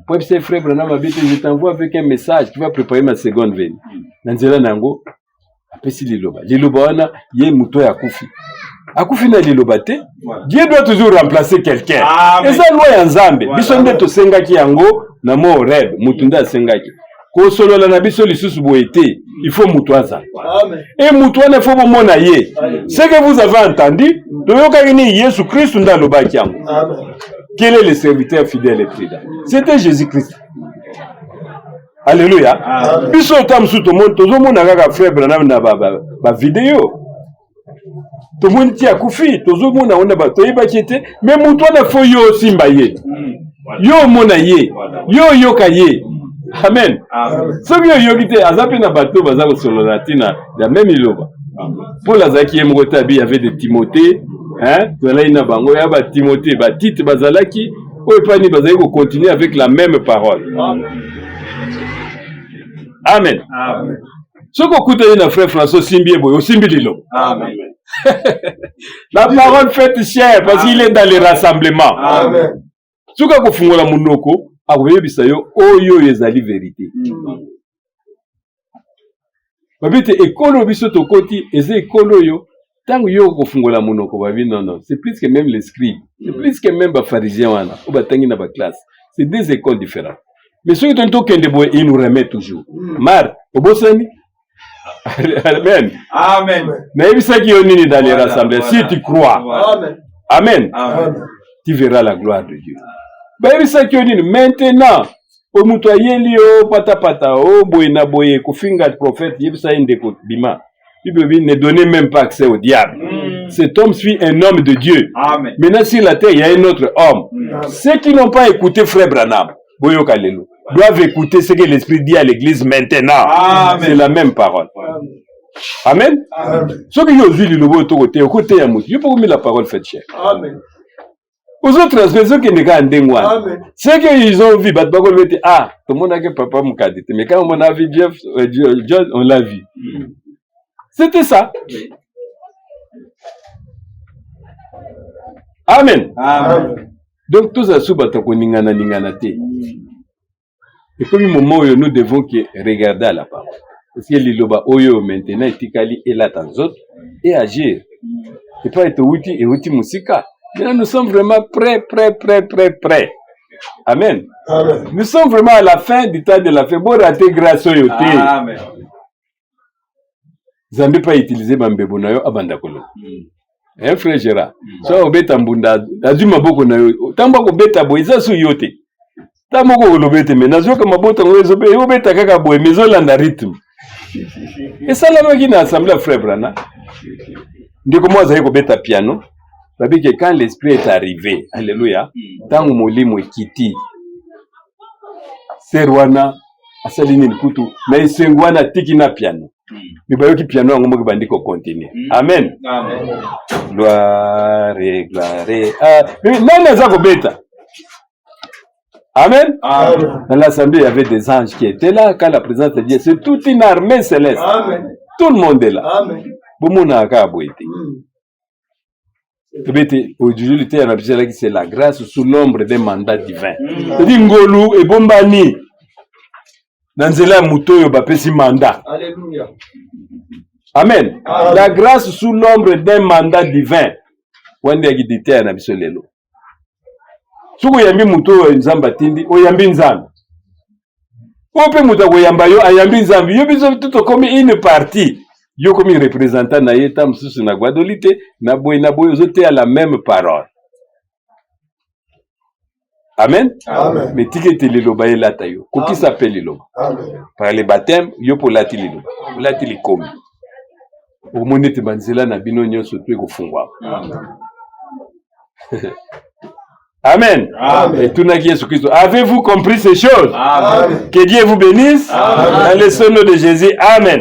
po yebisa frère Branham, abe te je t'envoie avec un message qui va préparer ma seconde venue. Na nzela na yango apesi liloba. Liloba wana ye moto oyo akufi, akufi na liloba te. Dieu doit toujours remplacer quelqu'un. Eza loi ya Nzambe. Biso nde tosengaki yango na mo Horeb. Motu nde asengaki kosolola na biso lisusu boye te, il faut motu azala. E motu wana faut bomona ye. Ce que vous avez entendu, toyokaki nini? Yesu Kristu nde alobaki yango. Quel est le serviteur fidèle et prudent? C'était Jésus Christ. Alléluia. Biso ata mosusu tomoni, tozomona kaka frère Branham na bavideo, tomoni ti akufi, tozomona wana, toyebaki ete me motu wana faut yo osimba ye, yo omona ye, yo oyoka ye. Amen. Soki oyoki te, aza mpe na bato baza kosolola ntina ya même liloba. Paul azalaki ye moko te, abi y avait de Timothée, hein, tozalaki na bango ya batimothée, batite bazalaki oyo epani bazali kocontinue avec la même parole. Amen. Soki okutani na frère François, osimbi ye boye, osimbi liloba. Amen. La parole faite chair, parce qu'il est dans les rassemblements. Amen. Soki akofungola monoko, akoyebisa yo oyo oyo ezali vérité. Babi te ekolo biso tokoti eza ekolo oyo ntango yo okofungola monoko, babi non, non, c'est plus que même les scribes, c'est plus que même bapharisien wana oyo batangi na baclasse. C'est deux écoles différentes. Mais soki toni tokende boye, il nous remet toujours mar obosani. Amen. Amen. Nayebisaki yo nini dans les rassemblées? Voilà. Si tu crois. Voilà. Amen. Amen. Amen. Tu verras la gloire de Dieu. Bayebisaki yo nini? Maintenant o moto ayeli yo patapata o boye na boye kofinga prophète, yebisa ye ndeko bima. Bible dit ne donnez même pas accès au diable. Cet homme suit un homme de Dieu. Amen. Maintenant, sur la terre, il y a un autre homme. Ceux qui n'ont pas écouté frère Branham, boyoka lelo, doivent écouter ce que l'Esprit dit à l'église maintenant. Amen. C'est la même parole. Amen. Amen. Soki yo ozwi liloba oyo tokoteya, okoteya motu yo mpo komi la parole faite chair. Amen. Ozotransmettre, ezokende kaka ndenge wana. Amen. Ce qu'ils ont vu, bato bakoloba ete ah, tomonaki papa Mokadi te, mais quand on a vu Jeff, John, on l'a vu. C'était ça. Amen. Amen. Donc tozala so bato ya koningana ningana te. Ekomi moment oyo nous devons que regarder à la parole. Parce que liloba oyo maintenant etikali elata nzoto et agir. Epai towuti euti mosika. Maintenant nous sommes vraiment prêts, prêts, prêts, prêts, prêts. Amen. Amen. Nous sommes vraiment à la fin du temps de la fin. Bo rater grâce oyo te. Amen. Nzambe pa utiliser ba mbebo na yo abanda koloba. Hein, frère Gérard? So obeta mbunda azwi maboko na yo. Ntango akobeta boye eza su yo te. Ntango moko okoloba ete me nazwaka mabota yango ezobe obeta kaka boye me ezolanda rythme. Esalamaki na assemblée ya frère Branham. Ndeko moko azali kobeta piano. Babi que quand l'esprit est arrivé, alléluia, ntango molimo ekiti, ser wana asali nini kutu na esengo wana atiki na piano. Me bayoki piano yango moko ebandi kocontinue. Amen. Amen. Gloire, gloire. Ah, mais nani aza kobeta? Amen. Amen. Dans l'assemblée, il y avait des anges qui étaient là. Quand la présence de Dieu, c'est toute une armée céleste. Amen. Tout le monde est là. Amen. Bomona kaka boye te. Toyebi ete aujourd'hui liteya na biso ezalaki c'est la grâce sous l'ombre d'un mandat divin. C'est-à-dire ngolu ebombani na nzela ya moto oyo bapesi mandat. Alléluia. Amen. Amen. La grâce sous l'ombre d'un mandat divin. Wana nde yaki liteya na biso lelo. Soki oyambi moto oyo Nzambe atindi, oyambi Nzambe. Oyo mpe moto akoyamba yo ayambi Nzambe. Yo biso tu tokomi une partie. Yo komi représentant na ye ta mosusu na Guadolite, na boye na boye ozoteya la même parole. Amen. Amen. Mais tika ete liloba elata yo. Kokisa mpe liloba. Amen. Par le baptême, yo mpe olati liloba. Olati likomi. Omoni ete banzela na bino nyonso to ekofungwama. Amen. Amen. Etunaki Yesu Kristo, avez-vous compris ces choses? Amen. Que Dieu vous bénisse. Amen. Dans le seul nom de Jésus. Amen.